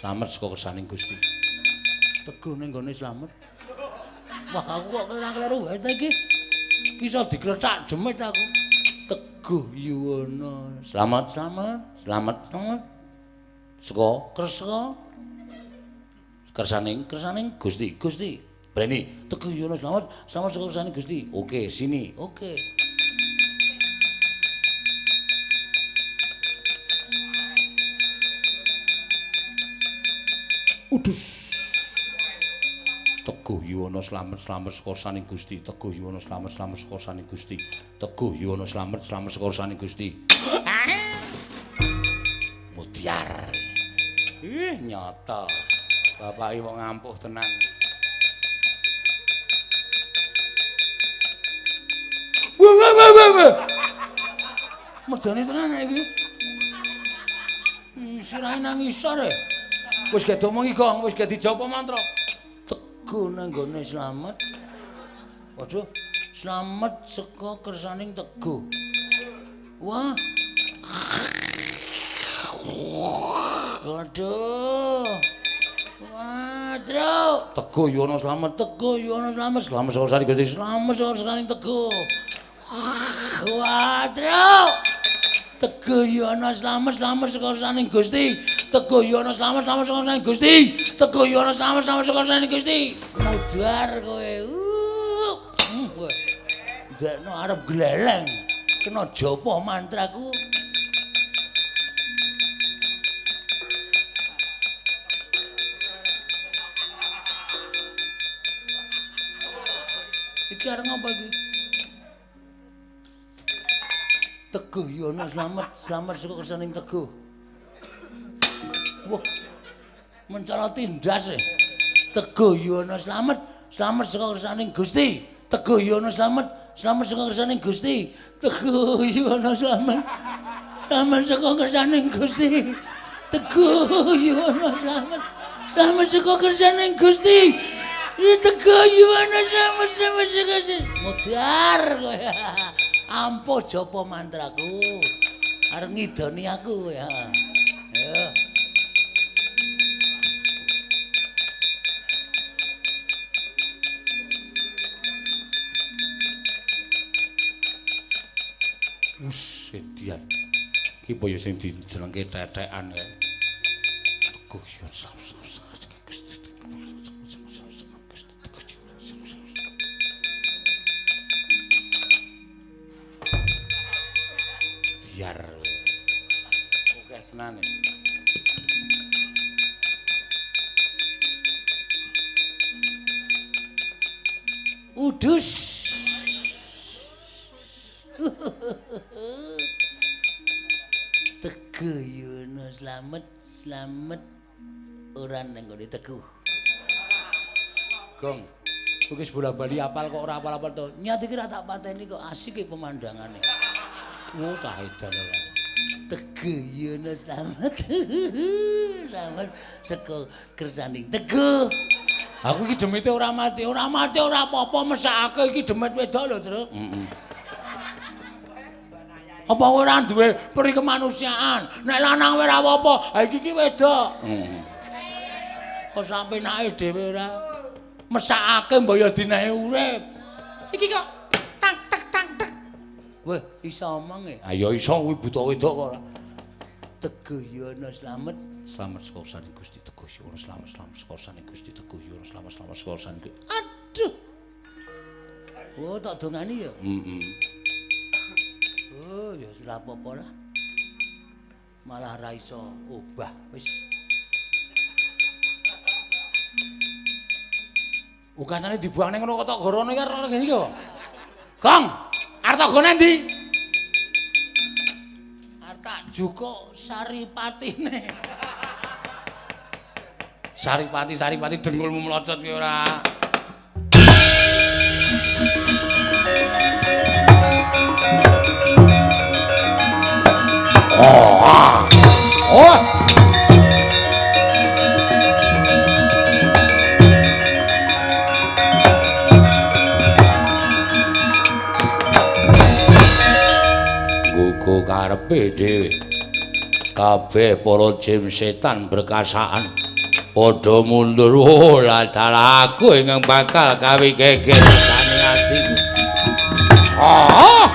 slamet saka kersaning Gusti. Teguh ning gone slamet. Wah, aku kok kleru-kleru wae ta iki. Ki iso diklethak demit aku. Teguh yuwana slamet, slamet, slamet slamet saka kersa Kersaning, kersaning Gusti, Gusti. Breni, Teguh Yuwana slamet, slamet saka kersaning Gusti. Oke, sini. Oke. Udus. Teguh Yuwana slamet, slamet saka kersaning Gusti. Teguh Yuwana slamet, slamet saka kersaning Gusti. Teguh Yuwana slamet, slamet saka kersaning Gusti. Mutiar. Ih, nyata. Bapake wong ampuh tenan. Wah wah wah wah wah. Medane tenan iki. Sirahe nang ngisor e. Wis gak diomongi, Gong, wis gak dijawab mantra. Teguh nang nggone slamet. Waduh, slamet saka kersaning Teguh. Wah. Waduh. Wah, Truk. Teguh Yuwana slamet, Teguh Yuwana slamet, slamet saka kersaning Gusti, slamet saka kersaning Teguh. Wah, Truk. Teguh Yuwana slamet, slamet saka kersaning Gusti. Teguh Yuwana slamet, slamet saka kersaning Gusti. Teguh Yuwana slamet, slamet saka kersaning Gusti. Mudhar kowe. Kowe. Ndekno arep gleleng. Kena japa mantraku. Iki arep ngapa iki? Teguh Yuwana slamet, slamet saka kersaning Teguh. Wah. Mencoloti ndas e. Teguh Yuwana slamet, slamet saka kersaning Gusti. Teguh Yuwana slamet, slamet saka kersaning Gusti. Teguh Yuwana slamet, slamet saka kersaning Gusti. Teguh Yuwana slamet, slamet saka kersaning Gusti. Teguh Yuwana slamet, slamet saka kersaning. Mudhar kowe. Ampuh japa mantraku. Arep ngidoni aku kowe. Ya. Wus, edian. Iki apa ya sing dijenengke tetekan kae. Teguh Yuwana slamet, slamet saka Gusti. Biar. Oke tenan. Udus. Teguh Yuwana slamet, slamet ora nang nggone Teguh. Gong, wis bola-bali apal kok ora apal-apal to. Nyat iki ra tak pateni kok asik e pemandangane. Oh, cah edan ora. Teguh Yuwana slamet. Slamet saka kersaning Teguh. Aku iki demite ora mati, ora mati ora apa-apa mesakake iki demit wedok lho, Truk. Heeh. Apa ora duwe peri kemanusiaan? Nek lanang ora apa-apa, ha iki ki wedok. Heeh. Kok sampe nake dhewe ora mesakake mbok ya dinae urip. Iki kok tak tak tak tak. Weh, iso omong e. Ha ya iso kuwi buta wedok kok ora. Teguh Yuwana slamet, slamet saka kersaning Gusti. Teguh Yuwana slamet, slamet saka kersaning Gusti. Teguh Yuwana slamet, slamet saka kersaning Gusti. Aduh. Oh, tak dongani ya? Heeh. Oh, ya ora apa-apa lah. Malah ra iso obah wis. Ukasane dibuang ning ngono kok tok gorono iki arep ngene iki kok. Gong, arep tak gone ndi? Arep tak jukuk saripatine. Saripati, saripati dengkulmu mlocot kuwi ora. Oh. Oh. Gugu karepe dhewe. Kabeh para jin setan berkasaan padha mundur. Oh, dalah aku ingkang bakal kawi geger rasane atiku. Ah!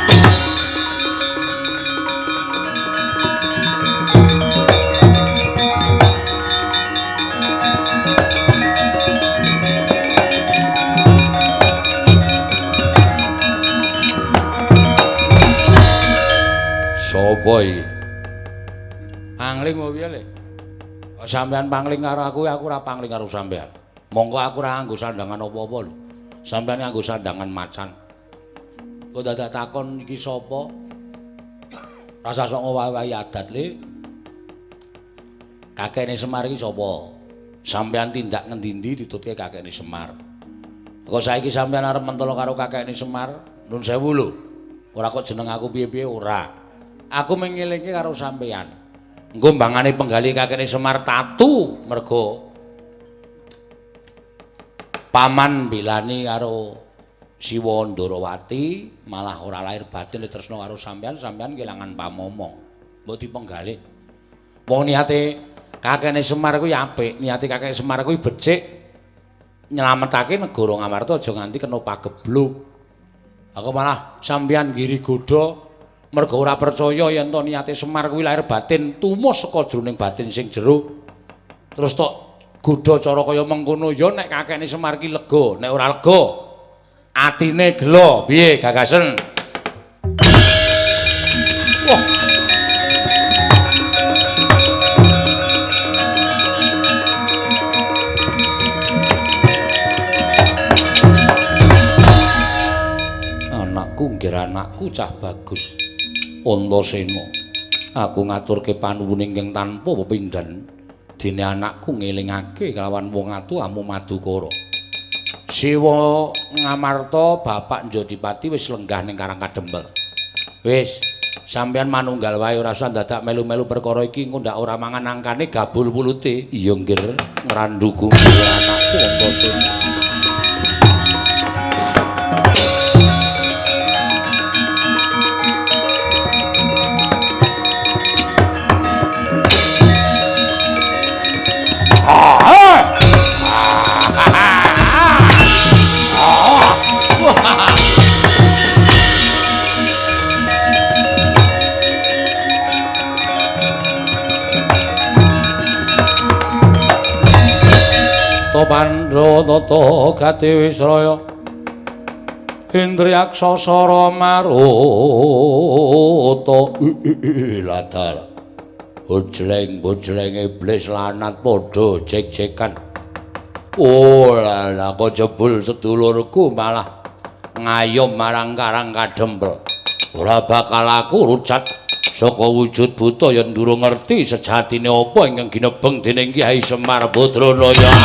Sapa iki? Pangling apa piye, Le? Kok sampean pangling karo aku, aku ora pangling karo sampean. Monggo aku ora nganggo sandangan apa-apa lho. Sampean nganggo sandangan macan. Kok dadak takon iki sapa? Rasa sok ngowahi adat, Le. Kakekne Semar iki sapa? Sampean tindak ngendi-endi ditutke kakekne Semar. Kok saiki sampean arep mentolo karo kakekne Semar? Nun sewu lho. Ora kok jeneng aku piye-piye ora. Aku mengilingke karo sampean. Engko mbangane penggali kakekne Semar tatu mergo paman bilani karo Siwa Ndarawati malah ora lahir batin tresna karo sampean, sampean kelangan pamomong. Mbok dipenggalih. Wong niate kakekne Semar kuwi apik, niate kakek Semar kuwi becik nyelametake negara Ngamarta aja nganti kena pagebluk. Aku malah sampean ngiri godha mergo ora percaya yen to niate Semar kuwi lahir batin tumus saka jroning batin sing jero. Terus tok godha cara kaya mengkono ya nek kakekne Semar ki lega, nek ora lega atine gelo. Piye gagasen? Wah. Anakku nggih anakku cah bagus. Antasena, aku ngaturke panuwun ingkang tanpa pepindhan dene anakku ngelingake kelawan wong atu amu Madukara. Siwa Ngamarta bapak Njodipati wis lenggah ning Karang Kadempel. Wis, sampeyan manunggal wae ora usah dadak melu-melu perkara iki engko ndak ora mangan angkane gabul pulute. Iya nggir, ngrandu kuwi anakku Antasena. Pandra tata gati wisraya Indriyaksa sara maruta ladal bojleng-bojleng iblis lanat padha jek-jekan. Oh lah kok jebul sedulurku malah ngayom marang Karang Kadempel. Ora bakal aku rucat saka wujud buta yen durung ngerti sejatine apa ingkang ginebeng dening Kyai Semar Badranaya.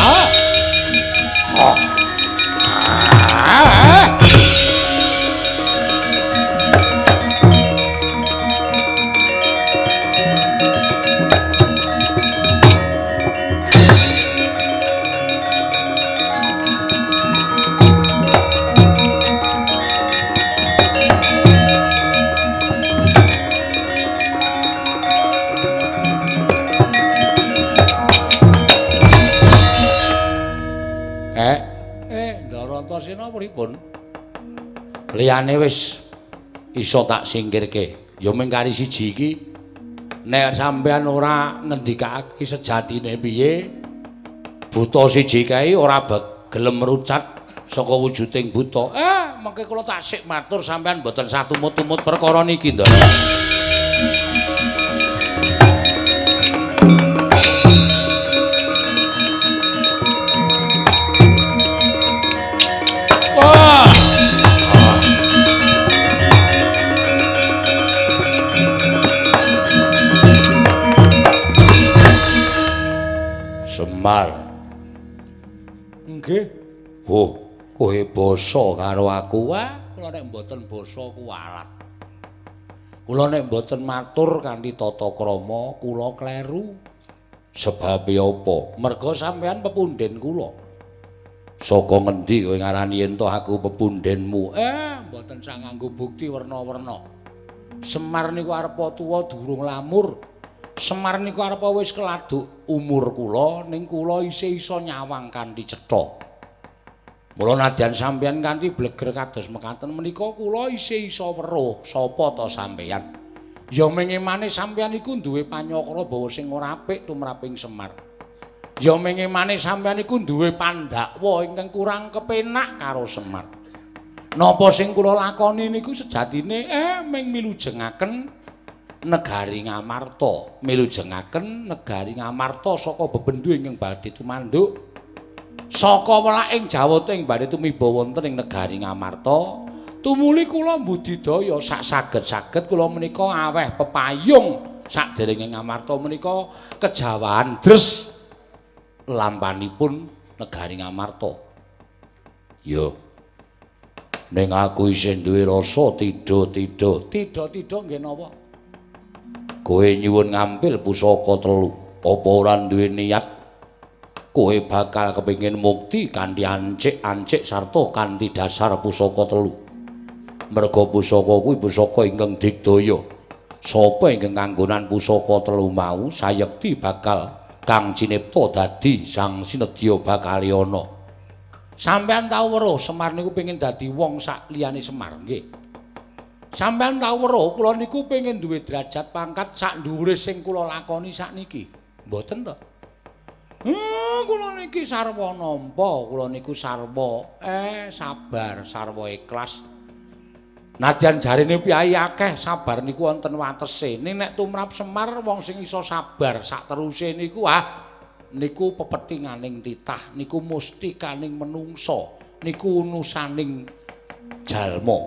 Antasena pripun? Liyane wis iso tak singkirke. Ya mung kari siji iki nek sampean ora ngendikake sejatine piye, buta siji kae ora gelem rucat saka wujuding buta. Mengke kula tak sik matur sampean mboten sah tumut-tumut perkara niki, Ndara. Semar. Nggih. Oh, kowe basa karo aku. Wah, kula nek mboten basa kuwalat. Kula nek mboten matur kanthi tata krama, kula kleru. Sebabe apa? Merga sampean pepundhen kula. Saka ngendi kowe ngarani yen to aku pepundhenmu? Mboten sang nganggo bukti werna-werna. Semar niku arepa tuwa durung lamur. Semar niku arepa wis keladuk umur kula, ning kula isih iso nyawang kanthi cetha. Mula nadyan sampeyan kanthi bleger kados mekaten menika kula isih iso weruh sapa ta sampeyan. Ya mengemane sampeyan iku duwe panyakra bawa sing ora apik tumraping Semar. Ya mengemane sampeyan iku duwe pandakwa ingkang kurang kepenak karo Semar. Napa sing kula lakoni niku sejatine ming milujengaken Negari Ngamarta, milujengaken negari Ngamarta saka bebendu ingkang badhe tumanduk saka welaking Jawata ing badhe tumiba wonten ing negari Ngamarta. Tumuli kula mbudidaya sak saged-saged kula menika aweh pepayung saderenge Ngamarta menika kejawahan dres lampanipun negari Ngamarta. Ya. Ning aku isih duwe rasa tidha-tidha. Tidha-tidha nggih napa? Kowe nyuwun ngampil pusaka telu, apa ora duwe niat kowe bakal kepengin mukti kanthi ancik-ancik sarta kanthi dasar pusaka telu? Merga pusaka kuwi pusaka ingkang digdaya. Sapa ingkang kanggonan pusaka telu mau sayekti bakal kang cinipta dadi sang sinedya bakal ana. Sampeyan tau weruh Semar niku pengin dadi wong sak liyane Semar nggih. Sampeyan tau weruh kula niku pengin duwe derajat pangkat sak dhuwure sing kula lakoni sakniki. Mboten to? Kula niki sarwa nampa, kula niku sarwa sabar, sarwa ikhlas. Nadyan jarene piyai akeh sabar niku wonten watese. Ning nek tumrap Semar wong sing iso sabar sak teruse niku niku pepetinganing titah, niku mustikaning menungsa, niku unusaning jalma.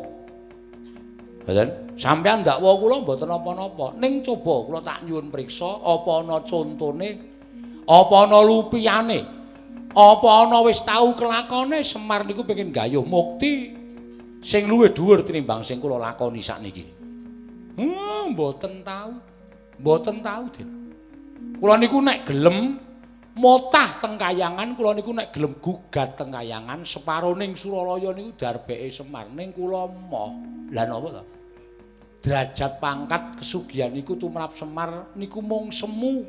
Mboten? Sampeyan ndakwa kula mboten napa-napa. Ning coba kula tak nyuwun priksa apa ana contone, apa ana lupiyane, apa ana wis tau kelakone Semar niku pengin gayuh mukti sing luwih dhuwur tinimbang sing kula lakoni sakniki. Mboten tau. Mboten tau, Den. Kula niku nek gelem motah teng kayangan, kula niku nek gelem gugat teng kayangan separoning Suralaya niku darbeke Semar. Ning kula moh. Lah napa to? Derajat pangkat kesugihan niku tumrap Semar niku mung semu.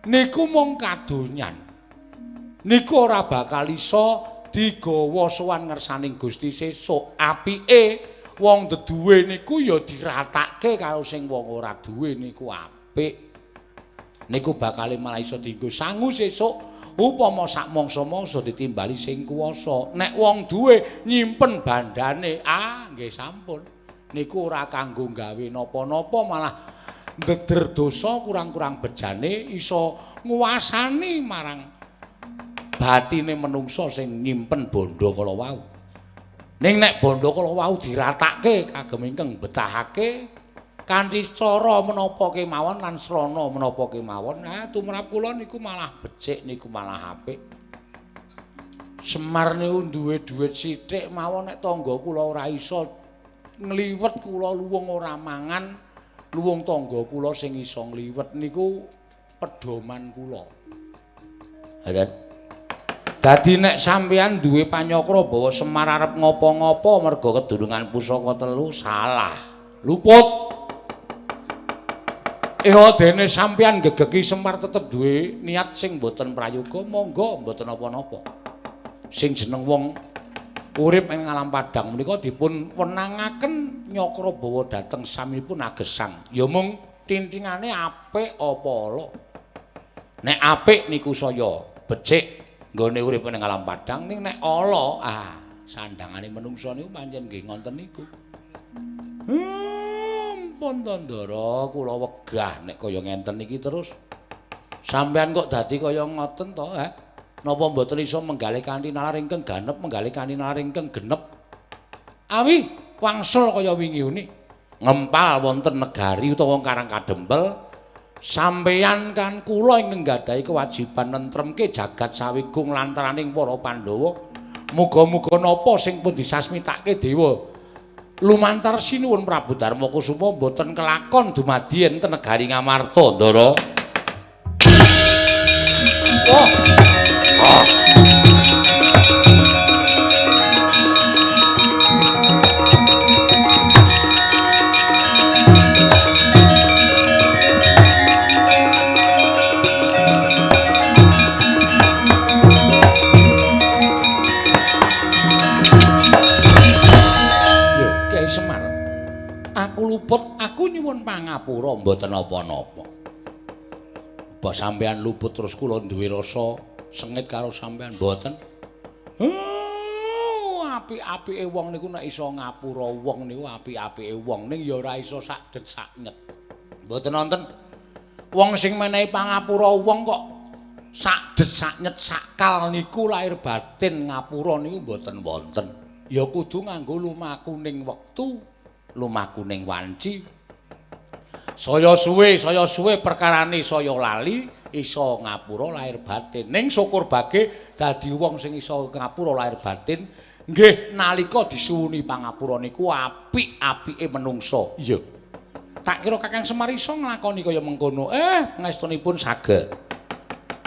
Niku mung kadonyan. Niku ora bakal iso digawa sowan ngersaning Gusti sesuk. Apike wong deduwe niku ya diratake karo sing wong ora duwe niku apik. Niku bakale malah iso dienggo sangu sesuk upama sak mangsa-mangsa ditimbali sing kuwasa. Nek wong duwe nyimpen bandane, nggih sampun. Niku ora kanggo gawe napa-napa, malah ndeder dosa kurang-kurang bejane iso nguwasani marang batine menungsa sing nyimpen bondo kala wau. Ning nek bondo kala wau diratake kagem ingkang betahake kanthi cara menapa kemawon lan srana menapa kemawon, tumrap kula niku malah becik, niku malah apik. Semar niku duwe dhuwit sithik mawon nek tangga kula ora iso ngliwet, kula luwung ora mangan, luwung tangga kula sing iso ngliwet niku pedoman kula. Ngoten. Dadi nek sampeyan duwe panyakra bahwa Semar arep ngopo-ngopo merga kedurungan pusaka telu, salah. Luput. Dene sampeyan gegeki Semar tetep duwe niat sing mboten prayoga, monggo mboten napa-napa. Sing jeneng wong urip ing alam padhang menika dipun wenangaken nyakra bawa dhateng samipun agesang. Ya mung tintingane apik apa ala. Nek apik niku saya becik nggone urip ning alam padhang, ning nek ala sandangane menungsa niku pancen nggih ngonten niku. Pun to Ndara, kula wegah nek kaya ngenten iki terus. Sampeyan kok dadi kaya ngoten to, ha? Napa mboten iso menggalih kanthi nalar ingkang ganep, menggalih kanthi nalar ingkang genep? Awi wangsul kaya wingi uni ngempal wonten negari utawa Karang Kadempel. Sampeyan kan kula ingkang nggadahi kewajiban nentremke jagat sawigung lantaraning para Pandhawa. Muga-muga napa sing pun disasmitake dewa lumantar sinuwun Prabu Darma Kusuma mboten kelakon dumadi enten negari Ngamarta, Ndara. Oh. Oh. Luput aku nyuwun pangapura mboten napa-napa. Apa sampeyan luput terus kula duwe rasa sengit karo sampeyan mboten? Apik-apike wong niku nek iso ngapura wong niku apik-apike wong, ning ya ora iso sak det sak nyet. Mboten wonten. Wong sing menehi pangapura wong kok sak det sak nyet sakal niku lahir batin ngapura niku mboten wonten. Ya kudu nganggo lumakuning wektu, lumakuning wanci. Saya suwe perkarane saya lali iso ngapura lahir batin. Ning syukur bage dadi wong sing iso ngapura lahir batin nggih nalika disuwuni pangapura niku apik-apike menungsa. Iya. Tak kira Kakang Semar iso nglakoni kaya mengkono. Pangestunipun saged.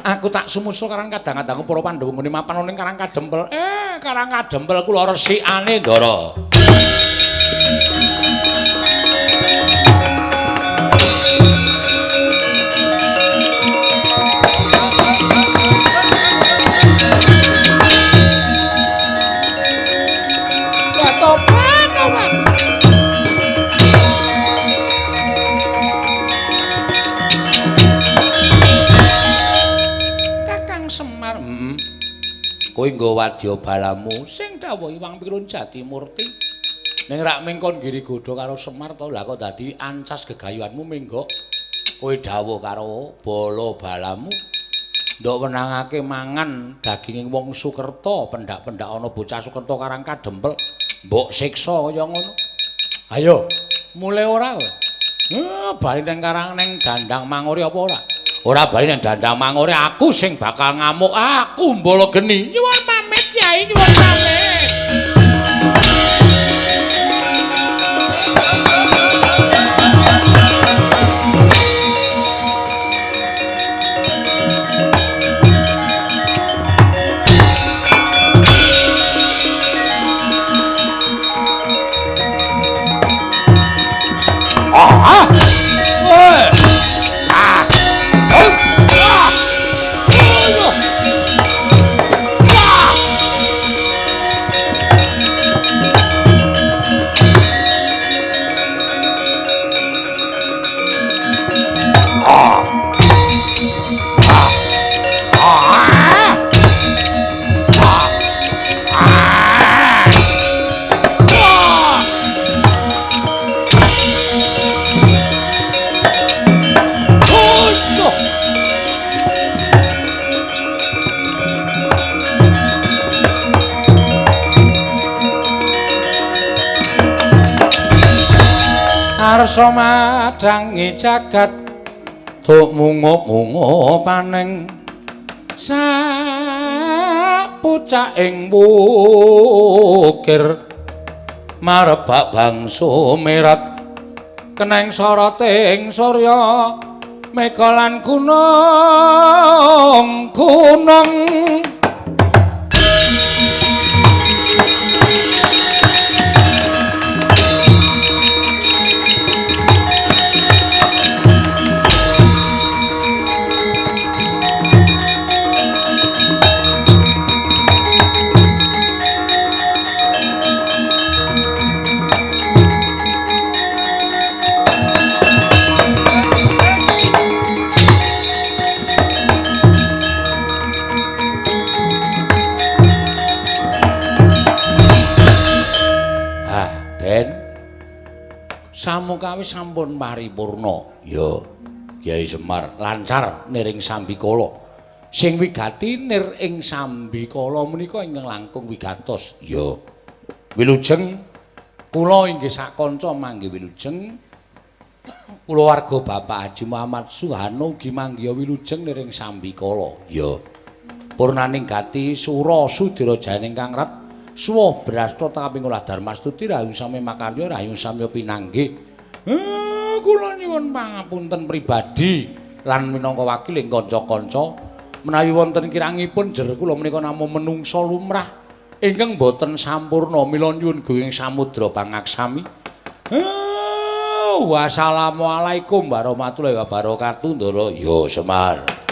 Aku tak sumusul karang kadang-kadang para Pandhawa nggone mapan ning Karang Kadempel. Karang Kadempel kula resikane, Ndara. Kowe nggo wadya balamu sing dawuh Iwang Pilun Jatimurti. Ning rak mengkon giri godha karo Semar to, lah kok dadi ancas gegayuhanmu menggok. Kowe dawuh karo bala balamu ndok wenangake mangan daginging wong Sukerta, pendak-pendak ana bocah Sukerta Karang Kadempel, mbok siksa kaya ngono. Ayo, mulai ora kowe? Bali nang karang nang dandang Mangori apa ora? Ora bali nang dandang Mangori, aku sing bakal ngamuk, aku mbala geni. Nyuwun pamit, Kyai, nyuwun pamit. Arsa madhangi jagat duk mungup-mungup paning sapucaking wukir marebak bangsa merat keneng soroting surya mega lan gunung gunung. Samukawi sampun paripurna. Ya, Kyai Semar lancar niring sambikala. Sing wigati nir ing sambikala menika ingkang langkung wigatos. Ya. Wilujeng kula inggih sakanca manggi wilujeng. Kulawarga Bapak Haji Muhammad Suhano ugi manggiha wilujeng niring sambikala. Ya. Purnaning gati sura sudira jayaning kang rat suwah brasta kaping olah darmastuti rahayu sami makarya rahayu samya pinanggih. Kula nyuwun pangapunten pribadi lan minangka wakiling kanca-kanca menawi wonten kirangipun jer kula menika namung menungsa lumrah ingkang boten sampurna mila nyuwun guwing samudra pangaksami. Wassalamualaikum warahmatullahi wabarakatuh. Ndara. Ya Semar.